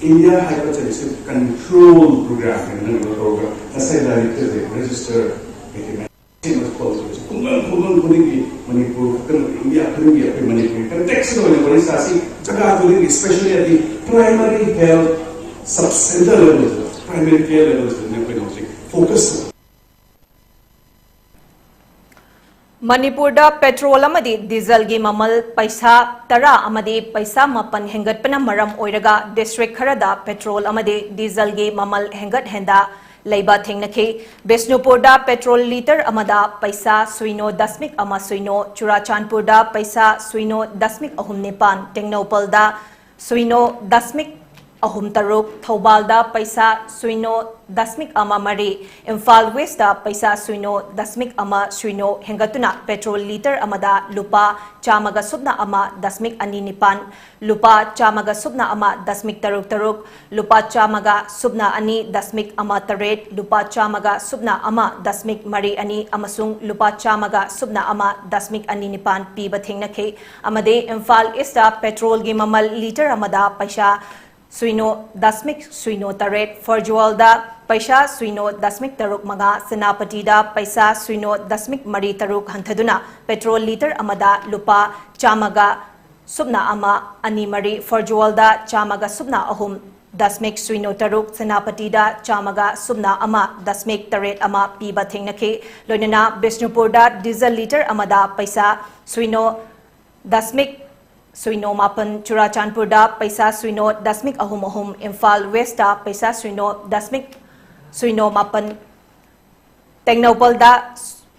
ꯏꯟꯗꯤꯌꯥ ꯍꯥꯏꯕ ꯆꯠꯂꯤꯁꯦ ꯀꯟꯇ꯭ꯔꯣꯜ ꯄ꯭ꯔꯣꯒ꯭ꯔꯥꯝ ꯍꯥꯏꯅ ꯀꯩꯅꯣ ꯇꯧꯔꯒ ꯉꯁꯥꯏ ꯂꯥꯏꯔꯤꯛꯇꯁꯦ ꯔꯦꯖꯤꯁꯇꯔ ꯈꯨꯡꯒꯪ ꯈꯨꯡꯒꯪ ꯈꯨꯗꯤꯡꯒꯤ ꯃꯅꯤꯄꯨꯔ ꯈꯛꯇ ꯅꯠꯇꯦ, ꯏꯟꯗꯤꯌꯥ ꯈꯨꯗꯤꯡꯒꯤ ꯑꯩꯈꯣꯏ ꯃꯅꯤꯄꯨꯔꯒꯤ ꯀꯟꯇꯦꯛꯁꯇ ꯑꯣꯏꯅ ꯋꯥꯔꯤ ꯁꯥꯁꯤ꯫ ꯖꯒꯥ ꯈꯨꯗꯤꯡꯒꯤ, ꯏꯁꯄꯦꯁꯦꯜꯂꯤ ꯑꯗꯤ ꯄ꯭ꯔꯥꯏꯃꯔꯤ ꯍꯦꯜꯊ ꯁꯕ ꯁꯦꯟꯇꯔ ꯂꯦꯚꯦꯜꯁꯤꯗ, ꯄ꯭ꯔꯥꯏꯃꯔꯤ ꯀꯦꯌꯔ ꯂꯦꯚꯦꯜꯁꯤꯗꯅꯦ ꯑꯩꯈꯣꯏꯅ ꯍꯧꯖꯤꯛ ꯐꯣꯀꯁ ꯇꯧ꯫ ꯃꯅꯤꯄꯨꯔꯗ ꯄꯦꯇ꯭ꯔꯣꯜ ꯑꯃꯗꯤ ꯗꯤꯖꯜꯒꯤ ꯃꯃꯜ ꯄꯩꯁꯥ ꯇꯔꯥ ꯑꯃꯗꯤ ꯄꯩꯁꯥ ꯃꯥꯄꯟ ꯍꯦꯟꯒꯠꯄꯅ ꯃꯔꯝ ꯑꯣꯏꯔꯒ ꯗꯤꯁꯇ꯭ꯔꯤꯛ ꯈꯔꯗ ꯄꯦꯇ꯭ꯔꯣꯜ ꯑꯃꯗꯤ ꯗꯤꯖꯜꯒꯤ ꯃꯃꯜ ꯍꯦꯟꯒꯠꯍꯟꯗ ꯂꯩꯕ ꯊꯦꯡꯅꯈꯤ꯫ ꯕꯤꯁꯅꯨꯄꯨꯔꯗ ꯄꯦꯇ꯭ꯔꯣꯜ ꯂꯤꯇꯔ ꯑꯃꯗ ꯄꯩꯁꯥ ꯁꯨꯏꯅꯣ ꯗꯁꯃꯤꯛ ꯑꯃ ꯁꯨꯏꯅꯣ, ꯆꯨꯔꯥꯆꯥꯟꯄꯨꯔꯗ ꯄꯩꯁꯥ ꯁꯨꯏꯅꯣ ꯗꯁꯃꯤꯛ ꯑꯍꯨꯝ ꯅꯤꯄꯥꯟ, ꯇꯦꯡꯅꯧꯄꯜꯗ ꯁꯨꯏꯅꯣ ꯗꯁꯃꯤꯛ ꯑꯍꯨꯝ ꯇꯔꯨꯛ, ꯊꯧꯕꯥꯜꯗ ꯄꯩꯁꯥ ꯁꯨꯏꯅꯣ ꯗꯁꯃꯤꯛ ꯑꯃ ꯃꯔꯤ, ꯏꯝꯐꯥꯜ ꯋꯦꯁꯇ ꯄꯩꯁꯥ ꯁꯨꯏꯅꯣ ꯗꯁꯃꯤꯛ ꯑꯃ ꯁꯨꯏꯅꯣ ꯍꯦꯟꯒꯠꯇꯨꯅ ꯄꯦꯇ꯭ꯔꯣꯜ ꯂꯤꯇꯔ ꯑꯃꯗ ꯂꯨꯄꯥ ꯆꯥꯝꯃꯒ ꯁꯨꯞꯅ ꯑꯃ ꯗꯁꯃꯤꯛ ꯑꯅꯤ ꯅꯤꯄꯥꯟ, ꯂꯨꯄꯥ ꯆꯥꯝꯃꯒ ꯁꯨꯞꯅ ꯑꯃ ꯗꯁꯃꯤꯛ ꯇꯔꯨꯛ ꯇꯔꯨꯛ, ꯂꯨꯄꯥ ꯆꯥꯝꯃꯒ ꯁꯨꯞꯅ ꯑꯅꯤ ꯗꯁꯃꯤꯛ ꯑꯃ ꯇꯔꯦꯠ, ꯂꯨꯄꯥ ꯆꯥꯝꯃꯒ ꯁꯨꯞꯅ ꯑꯃ ꯗꯁꯃꯤꯛ ꯃꯔꯤ ꯑꯅꯤ ꯑꯃꯁꯨꯡ ꯂꯨꯄꯥ ꯆꯥꯝꯃꯒ ꯁꯨꯞꯅ ꯑꯃ ꯗꯁꯃꯤꯛ ꯑꯅꯤ ꯅꯤꯄꯥꯟ ꯄꯤꯕ ꯊꯦꯡꯅꯈꯤ꯫ ꯑꯃꯗꯤ ꯏꯝꯐꯥꯜ ꯏꯁꯇ ꯄꯦꯇ꯭ꯔꯣꯜꯒꯤ ꯃꯃꯜ ꯂꯤꯇꯔ ꯑꯃꯗ ꯄꯩꯁꯥ ꯁꯨꯏꯅꯣ ꯗꯁꯃꯤꯛ ꯁꯨꯏꯅꯣ ꯇꯔꯦꯠ, ꯐꯔꯖꯨꯋꯥꯜꯗ ꯄꯩꯁꯥ ꯁꯨꯏꯅꯣ ꯗꯁꯃꯤꯛ ꯇꯔꯨꯛ ꯃꯉꯥ, ꯁꯦꯅꯥꯄꯇꯤꯗ ꯄꯩꯁꯥ ꯁꯨꯏꯅꯣ ꯗꯁꯃꯤꯛ ꯃꯔꯤ ꯇꯔꯨꯛ ꯍꯟꯊꯗꯨꯅ ꯄꯦꯇ꯭ꯔꯣꯜ ꯂꯤꯇꯔ ꯑꯃꯗ ꯂꯨꯄꯥ ꯆꯥꯝꯃꯒ ꯁꯨꯞꯅ ꯑꯃ ꯑꯅꯤ ꯃꯔꯤ, ꯐꯔꯖꯨꯋꯥꯜꯗ ꯆꯥꯝꯃꯒ ꯁꯨꯞꯅ ꯑꯍꯨꯝ ꯗꯁꯃꯤꯛ ꯁꯨꯏꯅꯣ ꯇꯔꯨꯛ, ꯁꯦꯅꯥꯄꯇꯤꯗ ꯆꯥꯝꯃꯒ ꯁꯨꯞꯅ ꯑꯃ ꯗꯁꯃꯤꯛ ꯇꯔꯦꯠ ꯑꯃ ꯄꯤꯕ ꯊꯦꯡꯅꯈꯤ꯫ ꯂꯣꯏꯅꯅ ꯕꯤꯁꯅꯨꯄꯨꯔꯗ ꯗꯤꯖꯜ ꯂꯤꯇꯔ ꯑꯃꯗ ꯄꯩꯁꯥ ꯁꯨꯏꯅꯣ ꯗꯁꯃꯤꯛ ꯁꯨꯏꯅꯣ ꯃꯥꯄꯟ, ꯆꯨꯔꯥꯆꯥꯟꯄꯨꯔꯗ ꯄꯩꯁꯥ ꯁꯨꯏꯅꯣ ꯗꯁꯃꯤꯛ ꯑꯍꯨꯝ ꯑꯍꯨꯝ, ꯏꯝꯐꯥꯜ ꯋꯦꯁꯇ ꯄꯩꯁꯥ ꯁꯨꯏꯅꯣ ꯗꯁꯃꯤꯛ ꯁꯨꯏꯅꯣ ꯃꯥꯄꯟ, ꯇꯦꯡꯅꯧꯄꯜꯗ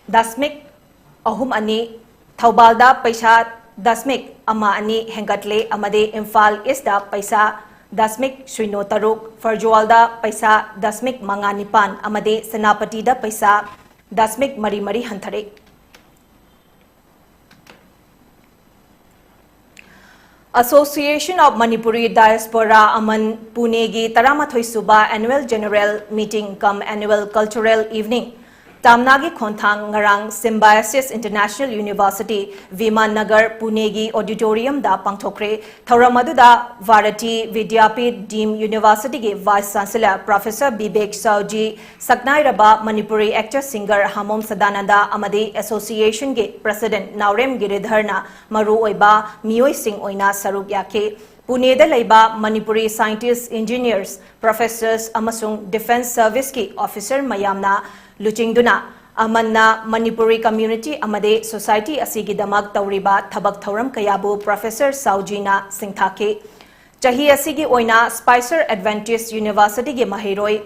ꯗꯁꯃꯤꯛ ꯑꯍꯨꯝ ꯑꯅꯤ, ꯊꯧꯕꯥꯜꯗ ꯄꯩꯁꯥ ꯗꯁꯃꯤꯛ ꯑꯃ ꯑꯅꯤ ꯍꯦꯟꯒꯠꯂꯦ ꯑꯃꯗꯤ ꯏꯝꯐꯥꯜ ꯏꯁꯇ ꯄꯩꯁꯥ ꯗꯁꯃꯤꯛ ꯁꯨꯏꯅꯣ ꯇꯔꯨꯛ, ꯐꯔꯖꯨꯋꯥꯜꯗ ꯄꯩꯁꯥ ꯗꯁꯃꯤꯛ ꯃꯉꯥ ꯅꯤꯄꯥꯟ ꯑꯃꯗꯤ ꯁꯦꯅꯥꯄꯇꯤꯗ ꯄꯩꯁꯥ ꯗꯁꯃꯤꯛ ꯃꯔꯤ ꯃꯔꯤ ꯍꯟꯊꯔꯦ꯫ Association of Manipuri Diaspora, ꯑꯃꯟ, ꯄꯨꯅꯦꯒꯤ ꯇꯔꯥꯃꯥꯊꯣꯏ ꯁꯨꯕ Annual General Meeting cum Annual Cultural Evening, ꯇꯥꯝꯅꯥꯒꯤ ꯈꯣꯟꯊꯥꯡ, ꯉꯔꯥꯡ Symbiosis International University, ꯚꯤꯃꯥꯟ Nagar, ꯄꯨꯅꯦꯒꯤ auditorium ꯗ ꯄꯥꯡꯊꯣꯛꯈ꯭ꯔꯦ꯫ ꯊꯧꯔꯝ ꯑꯗꯨꯗ ꯚꯥꯔꯇꯤ ꯚꯤꯗ꯭ꯌꯥꯄꯤꯊ Deemed University ꯒꯤ Vice Chancellor Professor ꯕꯤꯕꯦꯛ ꯁꯥꯎꯖꯤ, ꯁꯛꯅꯥꯏꯔꯕ ꯃꯅꯤꯄꯨꯔꯤ actor singer ꯍꯥꯃꯣꯝ ꯁꯗꯥꯅꯟꯗ ꯑꯃꯗꯤ association ꯒꯤ president ꯅꯥꯎꯔꯦꯝ ꯒꯤꯔꯤꯙꯔꯅ ꯃꯔꯨꯑꯣꯏꯕ ꯃꯤꯑꯣꯏꯁꯤꯡ ꯑꯣꯏꯅ ꯁꯔꯨꯛ ꯌꯥꯈꯤ꯫ ꯄꯨꯅꯦꯗ ꯂꯩꯕ ꯃꯅꯤꯄꯨꯔꯤ scientists, engineers, professors ꯑꯃꯁꯨꯡ defence service ꯀꯤ officer ꯃꯌꯥꯝꯅ ꯂꯨꯆꯤꯡꯗꯨꯅ ꯑꯃꯟꯅ ꯃꯅꯤꯄꯨꯔꯤ community ꯑꯃꯗꯤ society ꯑꯁꯤꯒꯤꯗꯃꯛ ꯇꯧꯔꯤꯕ ꯊꯕꯛ ꯊꯧꯔꯝ ꯀꯌꯥꯕꯨ Professor ꯁꯥꯎꯖꯤꯅ ꯁꯤꯡꯊꯥꯈꯤ꯫ ꯆꯍꯤ ꯑꯁꯤꯒꯤ ꯑꯣꯏꯅ Spicer Adventist University ꯒꯤ ꯃꯍꯩꯔꯣꯏ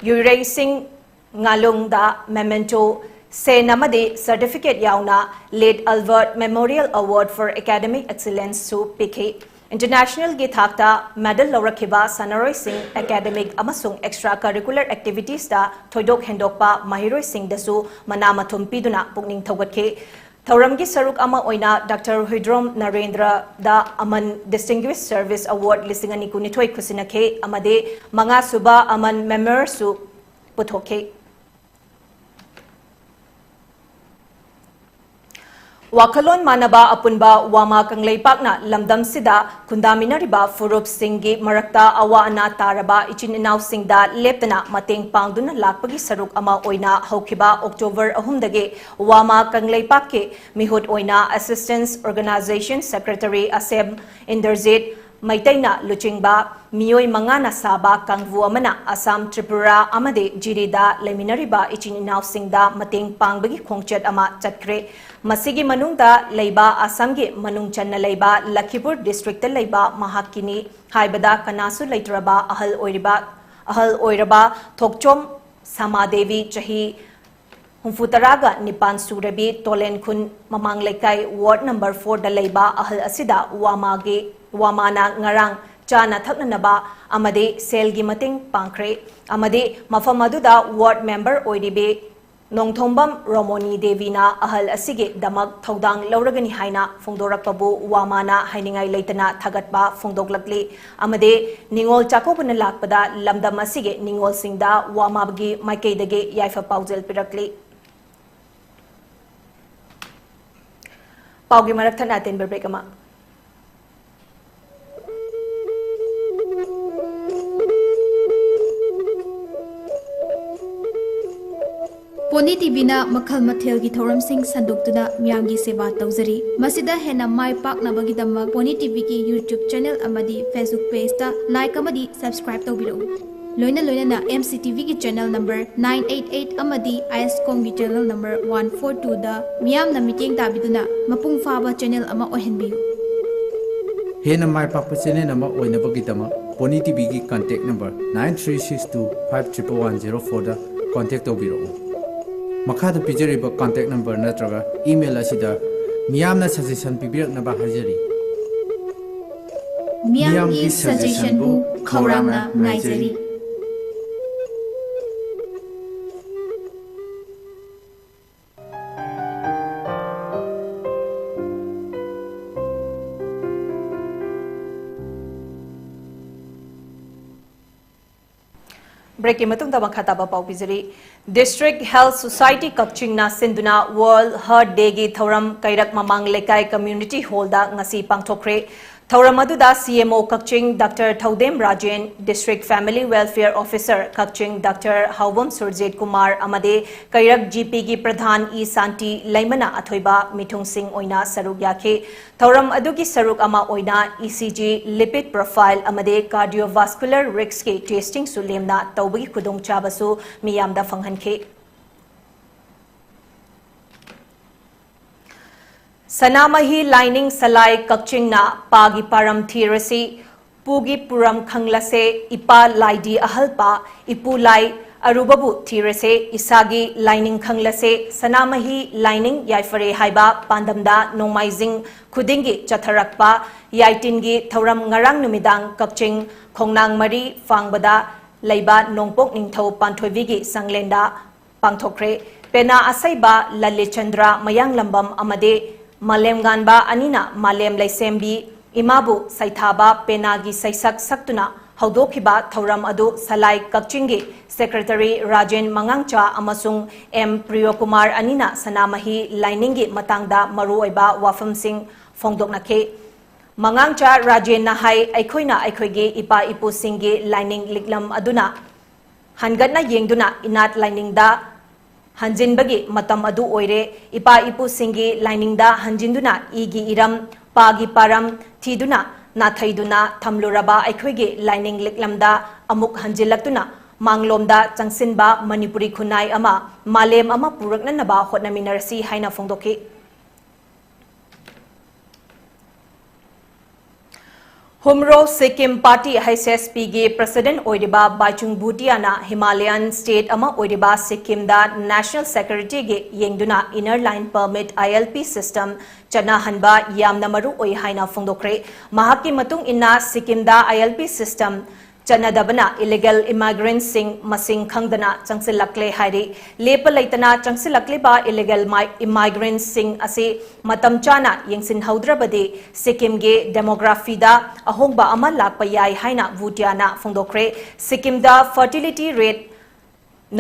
ꯌꯨꯏꯔꯩ ꯁꯤꯡ ꯉꯥꯂꯨꯡꯗ memento, ꯁꯦꯟ ꯑꯃꯗꯤ certificate ꯌꯥꯎꯅ Late Albert Memorial Award for Academic Excellence ꯁꯨ ꯄꯤꯈꯤ꯫ Internationalꯒꯤ ꯊꯥꯛꯇ medal ꯂꯧꯔꯛꯈꯤꯕ ꯁꯥꯟꯅꯔꯣꯏꯁꯤꯡ, academic ꯑꯃꯁꯨꯡ extra curricular activitiesꯇ ꯊꯣꯏꯗꯣꯛ ꯍꯦꯟꯗꯣꯛꯄ ꯃꯍꯩꯔꯣꯏꯁꯤꯡꯗꯁꯨ ꯃꯅꯥ ꯃꯊꯨꯝ ꯄꯤꯗꯨꯅ ꯄꯨꯛꯅꯤꯡ ꯊꯧꯒꯠꯈꯤ꯫ ꯊꯧꯔꯝꯒꯤ ꯁꯔꯨꯛ ꯑꯃ ꯑꯣꯏꯅ Doctor Huidrom ꯅꯔꯦꯟꯗ꯭ꯔꯗ Aman Distinguished Service Award ꯂꯤꯁꯤꯡ ꯑꯅꯤ ꯀꯨꯟꯅꯤꯊꯣꯏ ꯈꯨꯠꯁꯤꯟꯅꯈꯤ ꯑꯃꯗꯤ ꯃꯉꯥꯁꯨꯕ Aman Memorꯁꯨ ꯄꯨꯊꯣꯛꯈꯤ꯫ ꯋꯥꯈꯜꯂꯣꯟ ꯃꯥꯟꯅꯕ ꯑꯄꯨꯟꯕ ꯋꯥꯃꯥ ꯀꯪꯂꯩꯄꯥꯛꯅ ꯂꯝꯗꯝꯁꯤꯗ ꯈꯨꯟꯗꯥꯃꯤꯟꯅꯔꯤꯕ ꯐꯨꯔꯨꯞꯁꯤꯡꯒꯤ ꯃꯔꯛꯇ ꯑꯋꯥ ꯑꯅꯥ ꯇꯥꯔꯕ ꯏꯆꯤꯟ ꯏꯅꯥꯎꯁꯤꯡꯗ ꯂꯦꯞꯇꯅ ꯃꯇꯦꯡ ꯄꯥꯡꯗꯨꯅ ꯂꯥꯛꯄꯒꯤ ꯁꯔꯨꯛ ꯑꯃ ꯑꯣꯏꯅ ꯍꯧꯈꯤꯕ October ꯑꯍꯨꯝꯗꯒꯤ ꯋꯥꯃꯥ ꯀꯪꯂꯩꯄꯥꯛꯀꯤ ꯃꯤꯍꯨꯠ ꯑꯣꯏꯅ Assistant Organisation Secretary ꯑꯁꯦꯝ ꯏꯟꯗꯔꯖꯤꯠ ꯃꯩꯇꯩꯅ ꯂꯨꯆꯤꯡꯕ ꯃꯤꯑꯣꯏ ꯃꯉꯥꯅ ꯁꯥꯕ ꯀꯥꯡꯕꯨ ꯑꯃꯅ ꯑꯁꯥꯝ, ꯇ꯭ꯔꯤꯄꯨꯔꯥ ꯑꯃꯗꯤ ꯖꯤꯔꯤꯗ ꯂꯩꯃꯤꯟꯅꯔꯤꯕ ꯏꯆꯤꯟ ꯏꯅꯥꯎꯁꯤꯡꯗ ꯃꯇꯦꯡ ꯄꯥꯡꯕꯒꯤ ꯈꯣꯡꯆꯠ ꯑꯃ ꯆꯠꯈ꯭ꯔꯦ꯫ ꯃꯁꯤꯒꯤ ꯃꯅꯨꯡꯗ ꯂꯩꯕ ꯑꯁꯥꯝꯒꯤ ꯃꯅꯨꯡ ꯆꯟꯅ ꯂꯩꯕ ꯂꯈꯤꯄꯨꯔ districtꯇ ꯂꯩꯕ ꯃꯍꯥꯛꯀꯤꯅꯤ ꯍꯥꯏꯕꯗ ꯀꯅꯥꯁꯨ ꯂꯩꯇ꯭ꯔꯕ ꯑꯍꯜ ꯑꯣꯏꯔꯤꯕ, ꯑꯍꯜ ꯑꯣꯏꯔꯕ ꯊꯣꯛꯆꯣꯝ ꯁꯃꯥꯗꯦꯕꯤ, ꯆꯍꯤ ꯍꯨꯝꯐꯨ ꯇꯔꯥꯒ ꯅꯤꯄꯥꯟ ꯁꯨꯔꯕꯤ ꯇꯣꯂꯦꯟ ꯈꯨꯟ ꯃꯃꯥꯡ ꯂꯩꯀꯥꯏ ward number fourꯗ ꯂꯩꯕ ꯑꯍꯜ ꯑꯁꯤꯗ ꯋꯥꯃꯥꯒꯤ, ꯋꯥꯃꯥꯅ ꯉꯔꯥꯡ ꯆꯥꯅ ꯊꯛꯅꯅꯕ ꯑꯃꯗꯤ ꯁꯦꯜꯒꯤ ꯃꯇꯦꯡ ꯄꯥꯡꯈ꯭ꯔꯦ ꯑꯃꯗꯤ ꯃꯐꯝ ꯑꯗꯨꯗ ward member ꯑꯣꯏꯔꯤꯕꯤ ꯅꯣꯡꯊꯣꯝꯕꯝ ꯔꯣꯃꯣꯅꯤ ꯗꯦꯕꯤꯅ ꯑꯍꯜ ꯑꯁꯤꯒꯤꯗꯃꯛ ꯊꯧꯗꯥꯡ ꯂꯧꯔꯒꯅꯤ ꯍꯥꯏꯅ ꯐꯣꯡꯗꯣꯔꯛꯄꯕꯨ ꯋꯥꯃꯥꯅ ꯍꯥꯏꯅꯤꯡꯉꯥꯏ ꯂꯩꯇꯅ ꯊꯥꯒꯠꯄ ꯐꯣꯡꯗꯣꯛꯂꯛꯂꯤ ꯑꯃꯗꯤ ꯅꯤꯉꯣꯜ ꯆꯥꯛꯀꯧꯕꯅ ꯂꯥꯛꯄꯗ ꯂꯝꯗꯝ ꯑꯁꯤꯒꯤ ꯅꯤꯉꯣꯜꯁꯤꯡꯗ ꯋꯥꯃꯥꯒꯤ ꯃꯥꯏꯀꯩꯗꯒꯤ ꯌꯥꯏꯐ ꯄꯥꯎꯖꯦꯜ ꯄꯤꯔꯛꯂꯤ꯫ ꯄꯥꯎꯒꯤ ꯃꯔꯛ ꯊꯠꯅ ꯑꯇꯦꯟꯕ break ꯑꯃ꯫ ꯄꯣꯅꯤ ꯇꯤꯚꯤꯅ ꯃꯈꯜ ꯃꯊꯦꯜꯒꯤ ꯊꯧꯔꯝꯁꯤꯡ ꯁꯟꯗꯣꯛꯇꯨꯅ ꯃꯤꯌꯥꯝꯒꯤ ꯁꯦꯕꯥ ꯇꯧꯖꯔꯤ꯫ ꯃꯁꯤꯗ ꯍꯦꯟꯅ ꯃꯥꯏ ꯄꯥꯛꯅꯕꯒꯤꯗꯃꯛ ꯄꯣꯅꯤ ꯇꯤꯚꯤꯒꯤ YouTube channel ꯑꯃꯗꯤ Facebook pageꯇ like ꯑꯃꯗꯤ subscribe ꯇꯧꯕꯤꯔꯛꯎ꯫ ꯂꯣꯏꯅ ꯂꯣꯏꯅꯅ M C TVꯒꯤ channel number nine eight eight ꯑꯃꯗꯤ ISCOMꯒꯤ channel number one four twoꯗ ꯃꯤꯌꯥꯝꯅ ꯃꯤꯠꯌꯦꯡ ꯇꯥꯕꯤꯗꯨꯅ ꯃꯄꯨꯡ ꯐꯥꯕ channel ꯑꯃ ꯑꯣꯏꯍꯟꯕꯤꯌꯨ꯫ ꯍꯦꯟꯅ ꯃꯥꯏ ꯄꯥꯛꯄ channel ꯑꯃ ꯑꯣꯏꯅꯕꯒꯤꯗꯃꯛ pony ꯇꯤꯚꯤꯒꯤ contact number nine three six two five triple one zero fourꯗ contact ꯇꯧꯕꯤꯔꯛꯎ꯫ ꯃꯈꯥꯗ ꯄꯤꯖꯔꯤꯕ contact number ꯅꯠꯇ꯭ꯔꯒ email ꯑꯁꯤꯗ ꯃꯤꯌꯥꯝꯅ suggestion ꯄꯤꯕꯤꯔꯛꯅꯕ ꯍꯥꯏꯖꯔꯤ꯫ ꯃꯤꯌꯥꯝꯒꯤ suggestionꯕꯨ ꯈꯧꯔꯥꯡꯅ ꯉꯥꯏꯖꯔꯤ꯫ Breakꯀꯤ ꯃꯇꯨꯡꯗ ꯃꯈꯥ ꯇꯥꯕ ꯄꯥꯎ ꯄꯤꯖꯔꯤ꯫ District Health Society ꯀꯛꯆꯤꯡꯅ ꯁꯤꯟꯗꯨꯅ World Heart Dayꯒꯤ ꯊꯧꯔꯝ ꯀꯩꯔꯛ ꯃꯃꯥꯡ ꯂꯩꯀꯥꯏ Community Hallꯗ ꯉꯁꯤ ꯄꯥꯡꯊꯣꯛꯈ꯭ꯔꯦ꯫ ꯊꯧꯔꯝ ꯑꯗꯨꯗ CMO ꯀꯛꯆꯤꯡ Doctor ꯊꯧꯗꯦꯝ Rajen, District Family Welfare Officer ꯀꯛꯆꯤꯡ Doctor ꯍꯥꯎꯕꯝ ꯁꯨꯔꯖꯤꯠ ꯀꯨꯃꯥꯔ ꯑꯃꯗꯤ ꯀꯩꯔꯛ GPꯒꯤ ꯄ꯭ꯔꯙꯥꯟ ꯏ ꯁꯥꯟꯇꯤ ꯂꯩꯃꯅ ꯑꯊꯣꯏꯕ ꯃꯤꯊꯨꯡꯁꯤꯡ ꯑꯣꯏꯅ ꯁꯔꯨꯛ ꯌꯥꯈꯤ꯫ ꯊꯧꯔꯝ ꯑꯗꯨꯒꯤ ꯁꯔꯨꯛ ꯑꯃ ꯑꯣꯏꯅ ECG, lipid profile ꯑꯃꯗꯤ cardiovascular riskꯀꯤ testingꯁꯨ ꯂꯦꯝꯅ ꯇꯧꯕꯒꯤ ꯈꯨꯗꯣꯡꯆꯥꯕꯁꯨ ꯃꯤꯌꯥꯝꯗ ꯐꯪꯍꯟꯈꯤ꯫ ꯁꯅꯥꯃꯍꯤ ꯂꯥꯏꯅꯤꯡ ꯁꯂꯥꯏ ꯀꯛꯆꯤꯡꯅ ꯄꯥꯒꯤ ꯄꯥꯔꯝ ꯊꯤꯔꯁꯤ, ꯄꯨꯒꯤ ꯄꯨꯔꯝ ꯈꯪꯂꯁꯦ, ꯏꯄꯥ ꯂꯥꯏꯗꯤ ꯑꯍꯜꯄꯥ, ꯏꯄꯨ ꯂꯥꯏ ꯑꯔꯨꯕꯕꯨ ꯊꯤꯔꯁꯦ, ꯏꯁꯥꯒꯤ ꯂꯥꯏꯅꯤꯡ ꯈꯪꯂꯁꯦ, ꯁꯅꯥꯃꯍꯤ ꯂꯥꯏꯅꯤꯡ ꯌꯥꯏꯐꯔꯦ ꯍꯥꯏꯕ ꯄꯥꯟꯗꯝꯗ ꯅꯣꯡꯃꯥꯏꯖꯤꯡ ꯈꯨꯗꯤꯡꯒꯤ ꯆꯠꯊꯔꯛꯄ ꯌꯥꯏꯇꯤꯟꯒꯤ ꯊꯧꯔꯝ ꯉꯔꯥꯡ ꯅꯨꯃꯤꯗꯥꯡ ꯀꯛꯆꯤꯡ ꯈꯣꯡꯅꯥꯡ ꯃꯔꯤ ꯐꯥꯡꯕꯗ ꯂꯩꯕ ꯅꯣꯡꯄꯣꯛ ꯅꯤꯡꯊꯧ ꯄꯥꯟꯊꯣꯏꯕꯤꯒꯤ ꯁꯪꯂꯦꯟꯗ ꯄꯥꯡꯊꯣꯛꯈ꯭ꯔꯦ꯫ ꯄꯦꯅꯥ ꯑꯁꯩꯕ ꯂꯂꯤꯠꯆꯟꯗ꯭ꯔ ꯃꯌꯥꯡꯂꯝꯕꯝ ꯑꯃꯗꯤ ꯃꯥꯂꯦꯝꯉꯥꯟꯕ ꯑꯅꯤꯅ ꯃꯥꯂꯦꯝ ꯂꯩꯁꯦꯝꯕꯤ ꯏꯃꯥꯕꯨ ꯁꯩꯊꯥꯕ ꯄꯦꯅꯥꯒꯤ ꯁꯩꯁꯛ ꯁꯛꯇꯨꯅ ꯍꯧꯗꯣꯛꯈꯤꯕ ꯊꯧꯔꯝ ꯑꯗꯨ ꯁꯂꯥꯏ ꯀꯛꯆꯤꯡꯒꯤ Secretary ꯔꯥꯖꯦꯟ ꯃꯉꯥꯡꯆꯥ ꯑꯃꯁꯨꯡ M ꯄ꯭ꯔꯤꯌꯣꯀꯨꯃꯥꯔ ꯑꯅꯤꯅ ꯁꯅꯥꯃꯍꯤ ꯂꯥꯏꯅꯤꯡꯒꯤ ꯃꯇꯥꯡꯗ ꯃꯔꯨꯑꯣꯏꯕ ꯋꯥꯐꯝꯁꯤꯡ ꯐꯣꯡꯗꯣꯛꯅꯈꯤ꯫ ꯃꯉꯥꯡꯆꯥ ꯔꯥꯖꯦꯟꯅ ꯍꯥꯏ, ꯑꯩꯈꯣꯏꯅ ꯑꯩꯈꯣꯏꯒꯤ ꯏꯄꯥ ꯏꯄꯨꯁꯤꯡꯒꯤ ꯂꯥꯏꯅꯤꯡ ꯂꯤꯛꯂꯝ ꯑꯗꯨꯅ ꯍꯟꯒꯠꯅ ꯌꯦꯡꯗꯨꯅ ꯏꯅꯥꯠ ꯂꯥꯏꯅꯤꯡꯗ ꯍꯟꯖꯤꯟꯕꯒꯤ ꯃꯇꯝ ꯑꯗꯨ ꯑꯣꯏꯔꯦ꯫ ꯏꯄꯥ ꯏꯄꯨꯁꯤꯡꯒꯤ ꯂꯥꯏꯅꯤꯡꯗ ꯍꯟꯖꯤꯟꯗꯨꯅ ꯏꯒꯤ ꯏꯔꯝ, ꯄꯥꯒꯤ ꯄꯥꯔꯝ ꯊꯤꯗꯨꯅ, ꯅꯥꯊꯩꯗꯨꯅ ꯊꯝꯂꯨꯔꯕ ꯑꯩꯈꯣꯏꯒꯤ ꯂꯥꯏꯅꯤꯡ ꯂꯤꯛꯂꯝꯗ ꯑꯃꯨꯛ ꯍꯟꯖꯤꯜꯂꯛꯇꯨꯅ ꯃꯥꯡꯂꯣꯝꯗ ꯆꯪꯁꯤꯟꯕ ꯃꯅꯤꯄꯨꯔꯤ ꯈꯨꯟꯅꯥꯏ ꯑꯃ, ꯃꯥꯂꯦꯝ ꯑꯃ ꯄꯨꯔꯛꯅꯅꯕ ꯍꯣꯠꯅꯃꯤꯟꯅꯔꯁꯤ ꯍꯥꯏꯅ ꯐꯣꯡꯗꯣꯛꯈꯤ꯫ ꯄꯨꯝꯔꯣ ꯁꯤꯛꯀꯤꯝ ꯄꯥꯔꯇꯤ, ꯍꯩꯆ ꯑꯦꯁ ꯄꯤꯒꯤ ꯄ꯭ꯔꯁꯤꯗꯦꯟꯠ ꯑꯣꯏꯔꯤꯕ ꯕꯥꯏꯆꯨꯡ ꯚꯨꯇꯤꯌꯥꯅ ꯍꯤꯃꯥꯂꯌꯥꯟ ꯁ꯭ꯇꯦꯠ ꯑꯃ ꯑꯣꯏꯔꯤꯕ ꯁꯤꯛꯀꯤꯝꯗ ꯅꯦꯁꯅꯦꯜ ꯁꯦꯀ꯭ꯌꯨꯔꯤꯇꯤꯒꯤ ꯌꯦꯡꯗꯨꯅ ꯏꯅꯔ ꯂꯥꯏꯟ ꯄꯔꯃꯤꯠ, ꯑꯥꯏ ꯑꯦꯜ ꯄꯤ ꯁꯤꯁꯇꯦꯝ ꯆꯠꯅꯍꯟꯕ ꯌꯥꯝꯅ ꯃꯔꯨ ꯑꯣꯏ ꯍꯥꯏꯅ ꯐꯣꯡꯗꯣꯛꯈ꯭ꯔꯦ꯫ ꯃꯍꯥꯛꯀꯤ ꯃꯇꯨꯡ ꯏꯟꯅ, ꯁꯤꯛꯀꯤꯝꯗ ꯑꯥꯏ ꯑꯦꯜ ꯄꯤ ꯁꯤꯁꯇꯦꯝ ꯆꯠꯅꯗꯕꯅ ꯏꯂꯤꯒꯦꯜ ꯏꯃꯥꯏꯒ꯭ꯔꯦꯟꯠꯁꯤꯡ ꯃꯁꯤꯡ ꯈꯪꯗꯅ ꯆꯪꯁꯤꯜꯂꯛꯂꯦ ꯍꯥꯏꯔꯤ꯫ ꯂꯦꯞꯄ ꯂꯩꯇꯅ ꯆꯪꯁꯤꯜꯂꯛꯂꯤꯕ ꯏꯂꯤꯒꯦꯜ ꯃꯥꯏ-, ꯏꯃꯥꯏꯒ꯭ꯔꯦꯟꯠꯁꯤꯡ ꯑꯁꯤ ꯃꯇꯝ ꯆꯥꯅ ꯌꯦꯡꯁꯤꯟꯍꯧꯗ꯭ꯔꯕꯗꯤ ꯁꯤꯛꯀꯤꯝꯒꯤ ꯗꯦꯃꯣꯒ꯭ꯔꯥꯐꯤꯗ ꯑꯍꯣꯡꯕ ꯑꯃ ꯂꯥꯛꯄ ꯌꯥꯏ ꯍꯥꯏꯅ ꯚꯨꯇꯤꯌꯥꯅ ꯐꯣꯡꯗꯣꯛꯈ꯭ꯔꯦ꯫ ꯁꯤꯛꯀꯤꯝꯗ ꯐꯔꯇꯤꯂꯤꯇꯤ ꯔꯦꯠ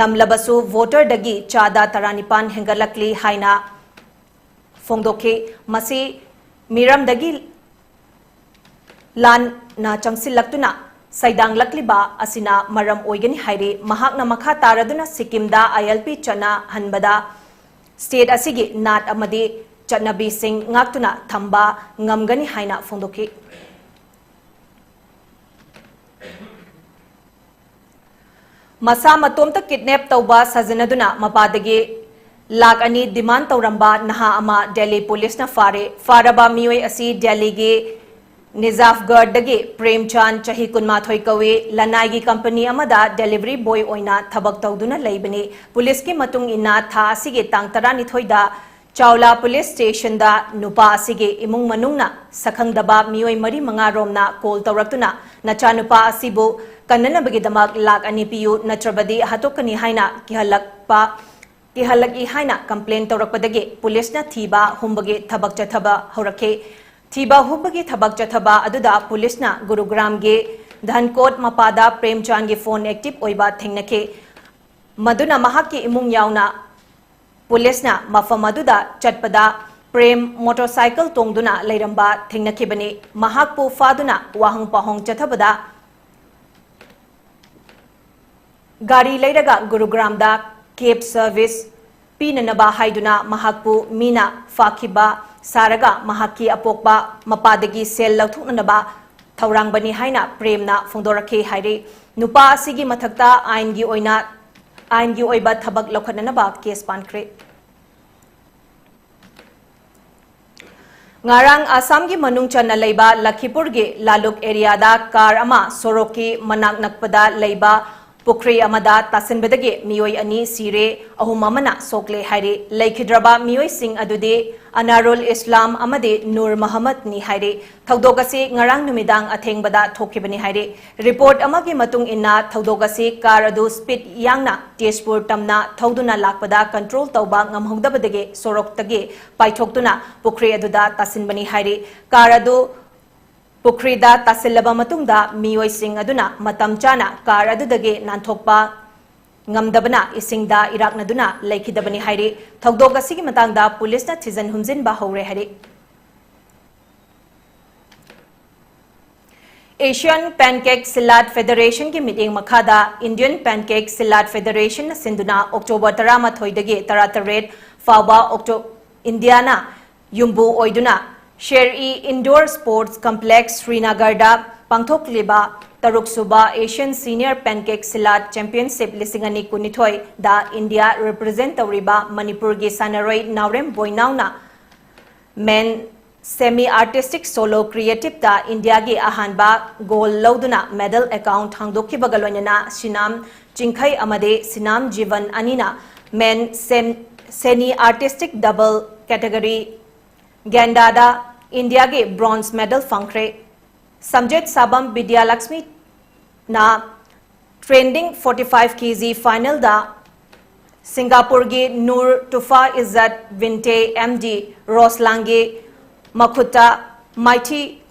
ꯅꯝꯂꯕꯁꯨ ꯚꯣꯇꯔꯗꯒꯤ ꯆꯥꯗ ꯇꯔꯥꯅꯤꯄꯥꯟ ꯍꯦꯟꯒꯠꯂꯛꯂꯤ ꯍꯥꯏꯅ ꯐꯣꯡꯗꯣꯛꯈꯤ꯫ ꯃꯁꯤ ꯃꯤꯔꯝꯗꯒꯤ ꯂꯥꯟꯅ ꯆꯪꯁꯤꯜꯂꯛꯇꯨꯅ ꯁꯩꯗꯥꯡꯂꯛꯂꯤꯕ ꯑꯁꯤꯅ ꯃꯔꯝ ꯑꯣꯏꯒꯅꯤ ꯍꯥꯏꯔꯤ꯫ ꯃꯍꯥꯛꯅ ꯃꯈꯥ ꯇꯥꯔꯗꯨꯅ ꯁꯤꯛꯀꯤꯝꯗ ꯑꯥꯏ ꯑꯦꯜ ꯄꯤ ꯆꯠꯅꯍꯟꯕꯗ ꯁ꯭ꯇꯦꯠ ꯑꯁꯤꯒꯤ ꯅꯥꯠ ꯑꯃꯗꯤ ꯆꯠꯅꯕꯤꯁꯤꯡ ꯉꯥꯛꯇꯨꯅ ꯊꯝꯕ ꯉꯝꯒꯅꯤ ꯍꯥꯏꯅ ꯐꯣꯡꯗꯣꯛꯈꯤ꯫ ꯃꯁꯥ ꯃꯇꯣꯝꯇ ꯀꯤꯗꯅꯦꯞ ꯇꯧꯕ ꯁꯥꯖꯤꯟꯅꯗꯨꯅ ꯃꯄꯥꯗꯒꯤ ꯂꯥꯈ ꯑꯅꯤ ꯗꯤꯃꯥꯟ ꯇꯧꯔꯝꯕ ꯅꯍꯥ ꯑꯃ ꯗꯦꯜꯂꯤ ꯄꯨꯂꯤꯁꯅ ꯐꯥꯔꯦ꯫ ꯐꯥꯔꯕ ꯃꯤꯑꯣꯏ ꯑꯁꯤ ꯗꯦꯜꯂꯤꯒꯤ ꯅꯤꯖꯥꯐꯒꯔꯗꯒꯤ ꯄ꯭ꯔꯦꯝꯆꯥꯟ, ꯆꯍꯤ ꯀꯨꯟꯃꯥꯊꯣꯏ ꯀꯧꯏ, ꯂꯅꯥꯏꯒꯤ ꯀꯝꯄꯅꯤ ꯑꯃꯗ ꯗꯦꯂꯤꯚꯔꯤ ꯕꯣꯏ ꯑꯣꯏꯅ ꯊꯕꯛ ꯇꯧꯗꯨꯅ ꯂꯩꯕꯅꯤ꯫ ꯄꯨꯂꯤꯁꯀꯤ ꯃꯇꯨꯡ ꯏꯟꯅ, ꯊꯥ ꯑꯁꯤꯒꯤ ꯇꯥꯡ ꯇꯔꯥꯅꯤꯊꯣꯏꯗ ꯆꯥꯎꯂꯥ ꯄꯨꯂꯤꯁ ꯁ꯭ꯇꯦꯁꯟꯗ ꯅꯨꯄꯥ ꯑꯁꯤꯒꯤ ꯏꯃꯨꯡ ꯃꯅꯨꯡꯅ ꯁꯛꯈꯪꯗꯕ ꯃꯤꯑꯣꯏ ꯃꯔꯤ ꯃꯉꯥ ꯔꯣꯝꯅ ꯀꯣꯜ ꯇꯧꯔꯛꯇꯨꯅ, "ꯅꯆꯥꯅꯨꯄꯥ ꯑꯁꯤꯕꯨ ꯀꯟꯅꯅꯕꯒꯤꯗꯃꯛ ꯂꯥꯈ ꯑꯅꯤ ꯄꯤꯌꯨ, ꯅꯠꯇ꯭ꯔꯕꯗꯤ ꯍꯥꯠꯇꯣꯛꯀꯅꯤ" ꯍꯥꯏꯅ ꯀꯤꯍꯜꯂꯛꯄ, ꯀꯤꯍꯜꯂꯛꯏ ꯍꯥꯏꯅ ꯀꯝꯄ꯭ꯂꯦꯟ ꯇꯧꯔꯛꯄꯗꯒꯤ ꯄꯨꯂꯤꯁꯅ ꯊꯤꯕ ꯍꯨꯝꯕꯒꯤ ꯊꯕꯛ ꯆꯠꯊꯕ ꯍꯧꯔꯛꯈꯤ꯫ ꯊꯤꯕ ꯍꯨꯝꯕꯒꯤ ꯊꯕꯛ ꯆꯠꯊꯕ ꯑꯗꯨꯗ ꯄꯨꯂꯤꯁꯅ ꯒꯨꯔꯨꯒ꯭ꯔꯥꯝꯒꯤ ꯙꯟꯀꯣꯠ ꯃꯄꯥꯗ ꯄ꯭ꯔꯦꯝꯆꯥꯟꯒꯤ ꯐꯣꯟ ꯑꯦꯛꯇꯤꯚ ꯑꯣꯏꯕ ꯊꯦꯡꯅꯈꯤ꯫ ꯃꯗꯨꯅ ꯃꯍꯥꯛꯀꯤ ꯏꯃꯨꯡ ꯌꯥꯎꯅ ꯄꯨꯂꯤꯁꯅ ꯃꯐꯝ ꯑꯗꯨꯗ ꯆꯠꯄꯗ ꯄ꯭ꯔꯦꯝ ꯃꯣꯇꯣꯔꯁꯥꯏꯀꯜ ꯇꯣꯡꯗꯨꯅ ꯂꯩꯔꯝꯕ ꯊꯦꯡꯅꯈꯤꯕꯅꯤ꯫ ꯃꯍꯥꯛꯄꯨ ꯐꯥꯗꯨꯅ ꯋꯥꯍꯪ ꯄꯥꯎꯍꯪ ꯆꯠꯊꯕꯗ, ꯒꯥꯔꯤ ꯂꯩꯔꯒ ꯒꯨꯔꯨꯒ꯭ꯔꯥꯝꯗ ꯀꯦꯕ ꯁꯔꯚꯤꯁ ꯄꯤꯅꯅꯕ ꯍꯥꯏꯗꯨꯅ ꯃꯍꯥꯛꯄꯨ ꯃꯤꯅ ꯐꯥꯈꯤꯕ ꯁꯥꯔꯒ ꯃꯍꯥꯛꯀꯤ ꯑꯄꯣꯛꯄ ꯃꯄꯥꯗꯒꯤ ꯁꯦꯜ ꯂꯧꯊꯣꯛꯅꯅꯕ ꯊꯧꯔꯥꯡꯕꯅꯤ ꯍꯥꯏꯅ ꯄ꯭ꯔꯦꯝꯅ ꯐꯣꯡꯗꯣꯔꯛꯈꯤ ꯍꯥꯏꯔꯤ꯫ ꯅꯨꯄꯥ ꯑꯁꯤꯒꯤ ꯃꯊꯛꯇ ꯑꯥꯏꯟꯒꯤ ꯑꯣꯏꯅ, ꯑꯥꯏꯟꯒꯤ ꯑꯣꯏꯕ ꯊꯕꯛ ꯂꯧꯈꯠꯅꯅꯕ ꯀꯦꯁ ꯄꯥꯟꯈ꯭ꯔꯦ꯫ ꯉꯔꯥꯡ ꯑꯁꯥꯝꯒꯤ ꯃꯅꯨꯡ ꯆꯟꯅ ꯂꯩꯕ ꯂꯈꯤꯄꯨꯔꯒꯤ ꯂꯥꯂꯨꯛ ꯑꯦꯔꯤꯌꯥꯗ ꯀꯥꯔ ꯑꯃ ꯁꯣꯔꯣꯛꯀꯤ ꯃꯅꯥꯛ ꯅꯛꯄꯗ ꯂꯩꯕ ꯄꯨꯈ꯭ꯔꯤ ꯑꯃꯗ ꯇꯥꯁꯤꯟꯕꯗꯒꯤ ꯃꯤꯑꯣꯏ ꯑꯅꯤ ꯁꯤꯔꯦ, ꯑꯍꯨꯝ ꯑꯃꯅ ꯁꯣꯛꯂꯦ ꯍꯥꯏꯔꯤ꯫ ꯂꯩꯈꯤꯗ꯭ꯔꯕ ꯃꯤꯑꯣꯏꯁꯤꯡ ꯑꯗꯨꯗꯤ ꯑꯅꯥꯔꯨꯜ ꯏꯁꯂꯥꯝ ꯑꯃꯗꯤ ꯅꯨꯔ ꯃꯍꯝꯃꯗꯅꯤ ꯍꯥꯏꯔꯤ꯫ ꯊꯧꯗꯣꯛ ꯑꯁꯤ ꯉꯔꯥꯡ ꯅꯨꯃꯤꯗꯥꯡ ꯑꯊꯦꯡꯕꯗ ꯊꯣꯛꯈꯤꯕꯅꯤ ꯍꯥꯏꯔꯤ꯫ ꯔꯤꯄꯣꯔꯠ ꯑꯃꯒꯤ ꯃꯇꯨꯡ ꯏꯟꯅ, ꯊꯧꯗꯣꯛ ꯑꯁꯤ ꯀꯥꯔ ꯑꯗꯨ ꯁ꯭ꯄꯤꯗ ꯌꯥꯡꯅ ꯇꯦꯖꯄꯨꯔ ꯇꯝꯅ ꯊꯧꯗꯨꯅ ꯂꯥꯛꯄꯗ ꯀꯟꯇ꯭ꯔꯣꯜ ꯇꯧꯕ ꯉꯝꯍꯧꯗꯕꯗꯒꯤ ꯁꯣꯔꯣꯛꯇꯒꯤ ꯄꯥꯏꯊꯣꯛꯇꯨꯅ ꯄꯨꯈ꯭ꯔꯤ ꯑꯗꯨꯗ ꯇꯥꯁꯤꯟꯕꯅꯤ ꯍꯥꯏꯔꯤ꯫ ꯀꯥꯔ ꯑꯗꯨ ꯄꯨꯈ꯭ꯔꯤꯗ ꯇꯥꯁꯤꯜꯂꯕ ꯃꯇꯨꯡꯗ ꯃꯤꯑꯣꯏꯁꯤꯡ ꯑꯗꯨꯅ ꯃꯇꯝ ꯆꯥꯅ ꯀꯥꯔ ꯑꯗꯨꯗꯒꯤ ꯅꯥꯟꯊꯣꯛꯄ ꯉꯝꯗꯕꯅ ꯏꯁꯤꯡꯗ ꯏꯔꯥꯛꯅꯗꯨꯅ ꯂꯩꯈꯤꯗꯕꯅꯤ ꯍꯥꯏꯔꯤ꯫ ꯊꯧꯗꯣꯛ ꯑꯁꯤꯒꯤ ꯃꯇꯥꯡꯗ ꯄꯨꯂꯤꯁꯅ ꯊꯤꯖꯤꯟ ꯍꯨꯝꯖꯤꯟꯕ ꯍꯧꯔꯦ ꯍꯥꯏꯔꯤ꯫ Asian Pancake Silat Federation ꯒꯤ ꯃꯤꯠꯌꯦꯡ ꯃꯈꯥꯗ Indian Pancake Silat Federation ꯅ ꯁꯤꯟꯗꯨꯅ October ꯇꯔꯥꯃꯥꯊꯣꯏꯗꯒꯤ ꯇꯔꯥꯇꯔꯦꯠ ꯐꯥꯎꯕ ꯑꯣꯛꯇꯣ-, ꯏꯟꯗꯤꯌꯥꯅ ꯌꯨꯝꯕꯨ ꯑꯣꯏꯗꯨꯅ ꯁꯦꯔ-ꯏ Indoor Sports Complex ꯁ꯭ꯔꯤꯅꯒꯔꯗ ꯄꯥꯡꯊꯣꯛꯂꯤꯕ ꯇꯔꯨꯛꯁꯨꯕ Asian Senior Pancake Silat Championship ꯂꯤꯁꯤꯡ ꯑꯅꯤ ꯀꯨꯟꯅꯤꯊꯣꯏꯗ ꯏꯟꯗꯤꯌꯥ represent ꯇꯧꯔꯤꯕ ꯃꯅꯤꯄꯨꯔꯒꯤ ꯁꯥꯟꯅꯔꯣꯏ ꯅꯥꯎꯔꯦꯝ ꯕꯣꯏꯅꯥꯎꯅ Men Semi Artistic Solo Creative ꯇ ꯏꯟꯗꯤꯌꯥꯒꯤ ꯑꯍꯥꯟꯕ gold ꯂꯧꯗꯨꯅ medal account ꯍꯥꯡꯗꯣꯛꯈꯤꯕꯒ ꯂꯣꯏꯅꯅ ꯁꯤꯅꯥꯝ ꯆꯤꯡꯈꯩ ꯑꯃꯗꯤ ꯁꯤꯅꯥꯝ ꯖꯤꯕꯟ ꯑꯅꯤꯅ Men Sem-, Semi Artistic Double category ꯒꯦꯟꯗꯥꯗ ꯏꯟꯗꯤꯌꯥꯒꯤ bronze medal ꯐꯪꯈ꯭ꯔꯦ꯫ ꯁꯝꯖꯦꯠ ꯁꯥꯕꯝ ꯕꯤꯗ꯭ꯌꯥꯂꯛꯁꯃꯤꯅ trending forty-five K G final ꯗ ꯁꯤꯡꯒꯥꯄꯨꯔꯒꯤ ꯅꯨꯔ ꯇꯨꯐꯥ ꯏꯖꯠ ꯕꯤꯟꯇꯦ M D ꯔꯣꯁꯂꯥꯡꯒꯤ ꯃꯈꯨꯠꯇ ꯃꯥꯏꯊꯤ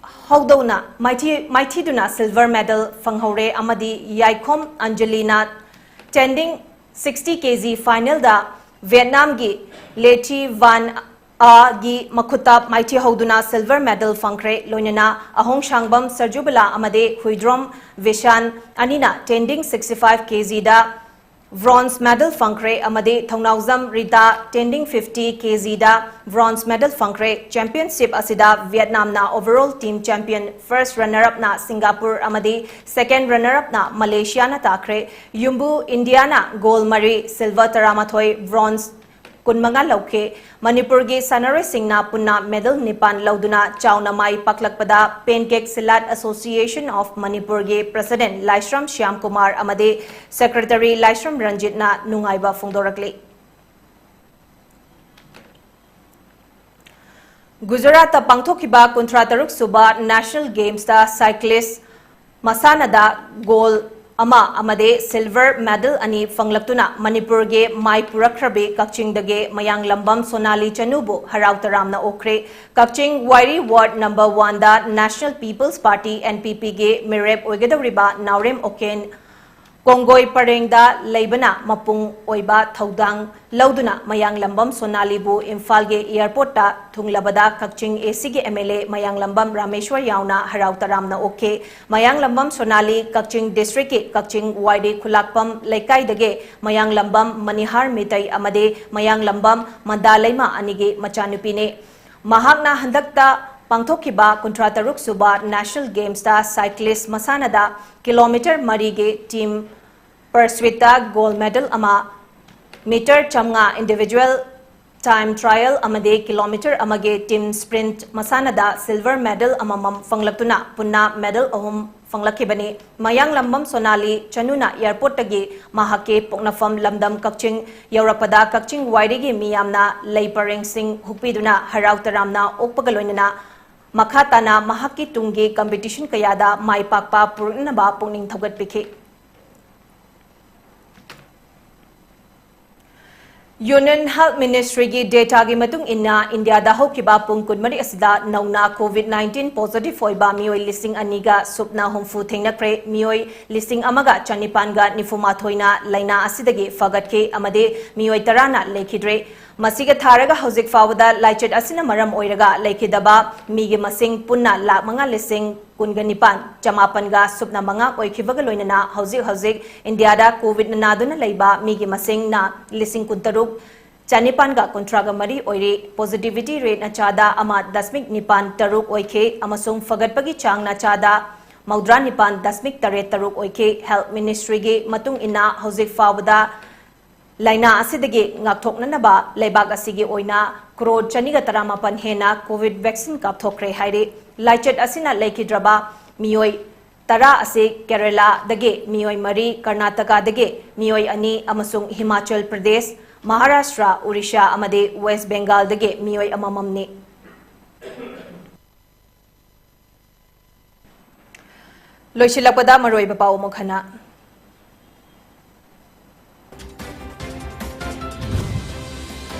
ꯍꯧꯗꯧꯅ, ꯃꯥꯏꯊꯤ, ꯃꯥꯏꯊꯤꯗꯨꯅ silver medal ꯐꯪꯍꯧꯔꯦ ꯑꯃꯗꯤ ꯌꯥꯏꯈꯣꯝ ꯑꯟꯖꯂꯤꯅ trending sixty K G final ꯗ ꯚꯤꯌꯦꯠꯅꯥꯝꯒꯤ ꯂꯦꯊꯤ ꯚꯥꯟ ꯑꯥꯒꯤ ꯃꯈꯨꯠꯇ ꯃꯥꯏꯊꯤ ꯍꯧꯗꯨꯅ silver medal ꯐꯪꯈ꯭ꯔꯦ꯫ ꯂꯣꯏꯅꯅ ꯑꯍꯣꯡꯁꯥꯡꯕꯝ ꯁꯔꯖꯨꯕꯂꯥ ꯑꯃꯗꯤ ꯍꯨꯏꯗ꯭ꯔꯣꯝ ꯕꯤꯁꯥꯟ ꯑꯅꯤꯅ trending sixty-five K G ꯗ bronze medal ꯐꯪꯈ꯭ꯔꯦ ꯑꯃꯗꯤ ꯊꯧꯅꯥꯎꯖꯝ Rita trending fifty K G ꯗ bronze medal ꯐꯪꯈ꯭ꯔꯦ꯫ Championship ꯑꯁꯤꯗ ꯚꯤꯌꯦꯠꯅꯥꯝꯅ overall team champion, first runner up ꯅ ꯁꯤꯡꯒꯥꯄꯨꯔ ꯑꯃꯗꯤ second runner up ꯅ ꯃꯂꯦꯁꯤꯌꯥꯅ ꯇꯥꯈ꯭ꯔꯦ꯫ ꯌꯨꯝꯕꯨ ꯏꯟꯗꯤꯌꯥꯅ gold ꯃꯔꯤ, silver ꯇꯔꯥꯃꯥꯊꯣꯏ, bronze ꯀꯨꯟꯃꯉꯥ ꯂꯧꯈꯤ꯫ ꯃꯅꯤꯄꯨꯔꯒꯤ ꯁꯥꯟꯅꯔꯣꯏꯁꯤꯡꯅ ꯄꯨꯟꯅ medal ꯅꯤꯄꯥꯟ ꯂꯧꯗꯨꯅ ꯆꯥꯎꯅ ꯃꯥꯏ ꯄꯥꯛꯂꯛꯄꯗ Pancake Silat Association of ꯃꯅꯤꯄꯨꯔꯒꯤ president ꯂꯥꯏꯁ꯭ꯔꯝ ꯁ꯭ꯌꯥꯝ ꯀꯨꯃꯥꯔ ꯑꯃꯗꯤ secretary ꯂꯥꯏꯁ꯭ꯔꯝ ꯔꯟꯖꯤꯠꯅ ꯅꯨꯡꯉꯥꯏꯕ ꯐꯣꯡꯗꯣꯔꯛꯂꯤ꯫ ꯒꯨꯖꯔꯥꯠꯇ ꯄꯥꯡꯊꯣꯛꯈꯤꯕ ꯀꯨꯟꯊ꯭ꯔꯥ ꯇꯔꯨꯛ ꯁꯨꯕ National Gamesꯇ cyclist ꯃꯁꯥꯟꯅꯗ gold ꯑꯃ ꯑꯃꯗꯤ silver medal ꯑꯅꯤ ꯐꯪꯂꯛꯇꯨꯅ ꯃꯅꯤꯄꯨꯔꯒꯤ ꯃꯥꯏ ꯄꯨꯔꯛꯈ꯭ꯔꯕꯤ ꯀꯛꯆꯤꯡꯗꯒꯤ ꯃꯌꯥꯡꯂꯝꯕꯝ ꯁꯣꯅꯥꯂꯤ ꯆꯅꯨꯕꯨ ꯍꯔꯥꯎ ꯇꯔꯥꯝꯅ ꯑꯣꯛꯈ꯭ꯔꯦ꯫ ꯀꯛꯆꯤꯡ ꯋꯥꯏꯔꯤ ward number oneꯗ National People's Party, NPPꯒꯤ ꯃꯤꯔꯦꯞ ꯑꯣꯏꯒꯗꯧꯔꯤꯕ ꯅꯥꯎꯔꯦꯝ ꯑꯣꯀꯦꯟ ꯀꯣꯡꯒꯣꯏ ꯄꯔꯦꯡꯗ ꯂꯩꯕꯅ ꯃꯄꯨꯡ ꯑꯣꯏꯕ ꯊꯧꯗꯥꯡ ꯂꯧꯗꯨꯅ ꯃꯌꯥꯡꯂꯝꯕꯝ ꯁꯣꯅꯥꯂꯤꯕꯨ ꯏꯝꯐꯥꯜꯒꯤ airportꯇ ꯊꯨꯡꯂꯕꯗ ꯀꯛꯆꯤꯡ ACꯒꯤ MLA ꯃꯌꯥꯡꯂꯝꯕꯝ ꯔꯥꯃꯦꯁ꯭ꯋꯔ ꯌꯥꯎꯅ ꯍꯔꯥꯎ ꯇꯔꯥꯝꯅ ꯑꯣꯛꯈꯤ꯫ ꯃꯌꯥꯡꯂꯝꯕꯝ ꯁꯣꯅꯥꯂꯤ ꯀꯛꯆꯤꯡ districtꯀꯤ ꯀꯛꯆꯤꯡ ꯋꯥꯏꯔꯤ ꯈꯨꯂꯥꯛꯄꯝ ꯂꯩꯀꯥꯏꯗꯒꯤ ꯃꯌꯥꯡꯂꯝꯕꯝ ꯃꯅꯤꯍꯥꯔ ꯃꯤꯇꯩ ꯑꯃꯗꯤ ꯃꯌꯥꯡꯂꯝꯕꯝ ꯃꯟꯗꯥꯂꯩꯃ ꯑꯅꯤꯒꯤ ꯃꯆꯥꯅꯨꯄꯤꯅꯤ꯫ ꯃꯍꯥꯛꯅ ꯍꯟꯗꯛꯇ ꯄꯥꯡꯊꯣꯛꯈꯤꯕ ꯀꯨꯟꯊ꯭ꯔꯥ ꯇꯔꯨꯛ ꯁꯨꯕ National Gamesꯇ cyclist ꯃꯁꯥꯟꯅꯗ kilometre ꯃꯔꯤꯒꯤ team pursuitꯇ gold medal ꯑꯃ, metre ꯆꯥꯝꯃꯉꯥ individual time trial ꯑꯃꯗꯤ kilometre ꯑꯃꯒꯤ team sprint ꯃꯁꯥꯟꯅꯗ silver medal ꯑꯃꯃꯝ ꯐꯪꯂꯛꯇꯨꯅ ꯄꯨꯟꯅ medal ꯑꯍꯨꯝ ꯐꯪꯂꯛꯈꯤꯕꯅꯤ꯫ ꯃꯌꯥꯡꯂꯝꯕꯝ ꯁꯣꯅꯥꯂꯤ ꯆꯅꯨꯅ airportꯇꯒꯤ ꯃꯍꯥꯛꯀꯤ ꯄꯣꯛꯅꯐꯝ ꯂꯝꯗꯝ ꯀꯛꯆꯤꯡ ꯌꯧꯔꯛꯄꯗ ꯀꯛꯆꯤꯡ ꯋꯥꯏꯔꯤꯒꯤ ꯃꯤꯌꯥꯝꯅ ꯂꯩ ꯄꯔꯦꯡꯁꯤꯡ ꯍꯨꯛꯄꯤꯗꯨꯅ ꯍꯔꯥꯎ ꯇꯔꯥꯝꯅ ꯑꯣꯛꯄꯒ ꯂꯣꯏꯅꯅ ꯃꯈꯥ ꯇꯥꯅ ꯃꯍꯥꯛꯀꯤ ꯇꯨꯡꯒꯤ competition ꯀꯌꯥꯗ ꯃꯥꯏ ꯄꯥꯛꯄ ꯄꯨꯔꯛꯅꯕ ꯄꯨꯛꯅꯤꯡ ꯊꯧꯒꯠꯄꯤꯈꯤ꯫ Union Health Ministryꯒꯤ dataꯒꯤ ꯃꯇꯨꯡ ꯏꯟꯅ, ꯏꯟꯗꯤꯌꯥꯗ ꯍꯧꯈꯤꯕ ꯄꯨꯡ ꯀꯨꯟꯃꯔꯤ ꯑꯁꯤꯗ ꯅꯧꯅ COVID nineteen positive ꯑꯣꯏꯕ ꯃꯤꯑꯣꯏ ꯂꯤꯁꯤꯡ ꯑꯅꯤꯒ ꯁꯨꯞꯅ ꯍꯨꯝꯐꯨ ꯊꯦꯡꯅꯈ꯭ꯔꯦ꯫ ꯃꯤꯑꯣꯏ ꯂꯤꯁꯤꯡ ꯑꯃꯒ ꯆꯅꯤꯄꯥꯟꯒ ꯅꯤꯐꯨ ꯃꯥꯊꯣꯏꯅ ꯂꯥꯏꯅꯥ ꯑꯁꯤꯗꯒꯤ ꯐꯒꯠꯈꯤ ꯑꯃꯗꯤ ꯃꯤꯑꯣꯏ ꯇꯔꯥꯅ ꯂꯩꯈꯤꯗ꯭ꯔꯦ꯫ ꯃꯁꯤꯒ ꯊꯥꯔꯒ ꯍꯧꯖꯤꯛ ꯐꯥꯎꯕꯗ ꯂꯥꯏꯆꯠ ꯑꯁꯤꯅ ꯃꯔꯝ ꯑꯣꯏꯔꯒ ꯂꯩꯈꯤꯗꯕ ꯃꯤꯒꯤ ꯃꯁꯤꯡ ꯄꯨꯟꯅ ꯂꯥꯈ ꯃꯉꯥ ꯂꯤꯁꯤꯡ ꯀꯨꯟꯒ ꯅꯤꯄꯥꯟ ꯆꯃꯥꯄꯟꯒ ꯁꯨꯞꯅ ꯃꯉꯥ ꯑꯣꯏꯈꯤꯕꯒ ꯂꯣꯏꯅꯅ ꯍꯧꯖꯤꯛ ꯍꯧꯖꯤꯛ ꯏꯟꯗꯤꯌꯥꯗ COVID ꯅꯥꯗꯨꯅ ꯂꯩꯕ ꯃꯤꯒꯤ ꯃꯁꯤꯡꯅ ꯂꯤꯁꯤꯡ ꯀꯨꯟꯇꯔꯨꯛ ꯆꯅꯤꯄꯥꯟꯒ ꯀꯨꯟꯊ꯭ꯔꯥꯒ ꯃꯔꯤ ꯑꯣꯏꯔꯤ꯫ Positivity rateꯅ ꯆꯥꯗ ꯑꯃ ꯗꯁꯃꯤꯛ ꯅꯤꯄꯥꯟ ꯇꯔꯨꯛ ꯑꯣꯏꯈꯤ ꯑꯃꯁꯨꯡ ꯐꯒꯠꯄꯒꯤ ꯆꯥꯡꯅ ꯆꯥꯗ ꯃꯧꯗ꯭ꯔꯥ ꯅꯤꯄꯥꯟ ꯗꯁꯃꯤꯛ ꯇꯔꯦꯠ ꯇꯔꯨꯛ ꯑꯣꯏꯈꯤ꯫ Health Ministryꯒꯤ ꯃꯇꯨꯡ ꯏꯟꯅ ꯍꯧꯖꯤꯛ ꯐꯥꯎꯕꯗ ꯂꯥꯏꯅꯥ ꯑꯁꯤꯗꯒꯤ ꯉꯥꯛꯊꯣꯛꯅꯅꯕ ꯂꯩꯕꯥꯛ ꯑꯁꯤꯒꯤ ꯑꯣꯏꯅ ꯀ꯭ꯔꯣꯔ ꯆꯅꯤꯒ ꯇꯔꯥꯃꯥꯄꯟ ꯍꯦꯟꯅ ꯀꯣꯚꯤꯗ ꯚꯦꯛꯁꯤꯟ ꯀꯥꯞꯊꯣꯛꯈ꯭ꯔꯦ ꯍꯥꯏꯔꯤ꯫ ꯂꯥꯏꯆꯠ ꯑꯁꯤꯅ ꯂꯩꯈꯤꯗ꯭ꯔꯕ ꯃꯤꯑꯣꯏ ꯇꯔꯥ ꯑꯁꯤ ꯀꯦꯔꯦꯂꯥꯗꯒꯤ ꯃꯤꯑꯣꯏ ꯃꯔꯤ, ꯀꯔꯅꯥꯇꯀꯥꯗꯒꯤ ꯃꯤꯑꯣꯏ ꯑꯅꯤ ꯑꯃꯁꯨꯡ ꯍꯤꯃꯥꯆꯜ ꯄ꯭ꯔꯗꯦꯁ, ꯃꯍꯥꯔꯥꯁꯇ꯭ꯔ, ꯑꯣꯔꯤꯁꯥ ꯑꯃꯗꯤ ꯋꯦꯁ ꯕꯦꯡꯒꯥꯜꯗꯒꯤ ꯃꯤꯑꯣꯏ ꯑꯃꯃꯝꯅꯤ꯫ ꯂꯣꯏꯁꯤꯜꯂꯛꯄꯗ ꯃꯔꯨꯑꯣꯏꯕ ꯄꯥꯎ ꯑꯃꯨꯛ ꯍꯟꯅ꯫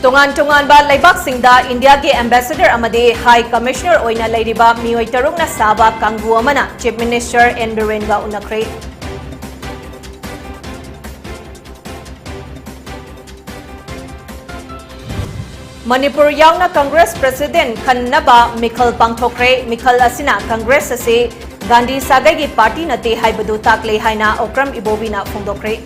ꯇꯣꯉꯥꯟ ꯇꯣꯉꯥꯟꯕ ꯂꯩꯕꯥꯛꯁꯤꯡꯗ ꯏꯟꯗꯤꯌꯥꯒꯤ ꯑꯦꯝꯕꯦꯁꯦꯗꯔ ꯑꯃꯗꯤ ꯍꯥꯏ ꯀꯃꯤꯁꯅꯔ ꯑꯣꯏꯅ ꯂꯩꯔꯤꯕ ꯃꯤꯑꯣꯏ ꯇꯔꯨꯛꯅ ꯁꯥꯕ ꯀꯥꯡꯕꯨ ꯑꯃꯅ ꯆꯤꯐ ꯃꯤꯅꯤꯁꯇꯔ ꯑꯦꯟ ꯕꯤꯔꯦꯟꯒ ꯎꯅꯈ꯭ꯔꯦ꯫ ꯃꯅꯤꯄꯨꯔ ꯌꯥꯎꯅ ꯀꯪꯒ꯭ꯔꯦꯁ ꯄ꯭ꯔꯦꯁꯤꯗꯦꯟꯠ ꯈꯟꯅꯕ ꯃꯤꯈꯜ ꯄꯥꯡꯊꯣꯛꯈ꯭ꯔꯦ꯫ ꯃꯤꯈꯜ ꯑꯁꯤꯅ ꯀꯪꯒ꯭ꯔꯦꯁ ꯑꯁꯤ ꯒꯥꯟꯙꯤ ꯁꯥꯒꯩꯒꯤ ꯄꯥꯔꯇꯤ ꯅꯠꯇꯦ ꯍꯥꯏꯕꯗꯨ ꯇꯥꯛꯂꯦ ꯍꯥꯏꯅ ꯑꯣꯀ꯭ꯔꯝ ꯏꯕꯣꯕꯤꯅ ꯐꯣꯡꯗꯣꯛꯈ꯭ꯔꯦ꯫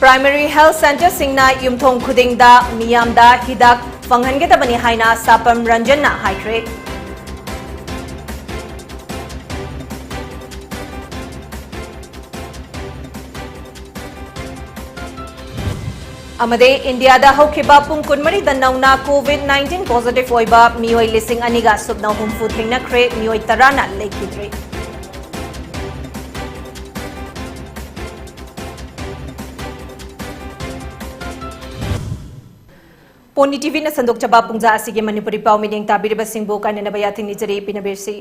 ꯄ꯭ꯔꯥꯏꯃꯔꯤ ꯍꯦꯜꯊ ꯁꯦꯟꯇꯔꯁꯤꯡꯅ ꯌꯨꯝꯊꯣꯡ ꯈꯨꯗꯤꯡꯗ ꯃꯤꯌꯥꯝꯗ ꯍꯤꯗꯥꯛ ꯐꯪꯍꯟꯒꯗꯕꯅꯤ ꯍꯥꯏꯅ ꯁꯥꯄꯝ ꯔꯟꯖꯟꯅ ꯍꯥꯏꯈ꯭ꯔꯦ꯫ ꯑꯃꯗꯤ ꯏꯟꯗꯤꯌꯥꯗ ꯍꯧꯈꯤꯕ ꯄꯨꯡ ꯀꯨꯟꯃꯔꯤꯗ ꯅꯧꯅ ꯀꯣꯚꯤꯗ ꯅꯥꯏꯟꯇꯤꯟ ꯄꯣꯖꯤꯇꯤꯚ ꯑꯣꯏꯕ ꯃꯤꯑꯣꯏ ꯂꯤꯁꯤꯡ ꯑꯅꯤꯒ ꯁꯨꯞꯅ ꯍꯨꯝꯐꯨ ꯊꯦꯡꯅꯈ꯭ꯔꯦ, ꯃꯤꯑꯣꯏ ꯇꯔꯥꯅ ꯂꯩꯈꯤꯗ꯭ꯔꯦ꯫ ꯄꯣꯅꯤ ꯇꯤꯚꯤꯅ ꯁꯟꯗꯣꯛꯆꯕ ꯄꯨꯡꯖꯥ ꯑꯁꯤꯒꯤ ꯃꯅꯤꯄꯨꯔꯤ ꯄꯥꯎ ꯃꯤꯠꯌꯦꯡ ꯇꯥꯕꯤꯔꯤꯕꯁꯤꯡꯕꯨ ꯀꯥꯏꯅꯅꯕ ꯌꯥꯊꯪ ꯅꯤꯖꯔꯤ, ꯄꯤꯅꯕꯤꯔꯁꯤ꯫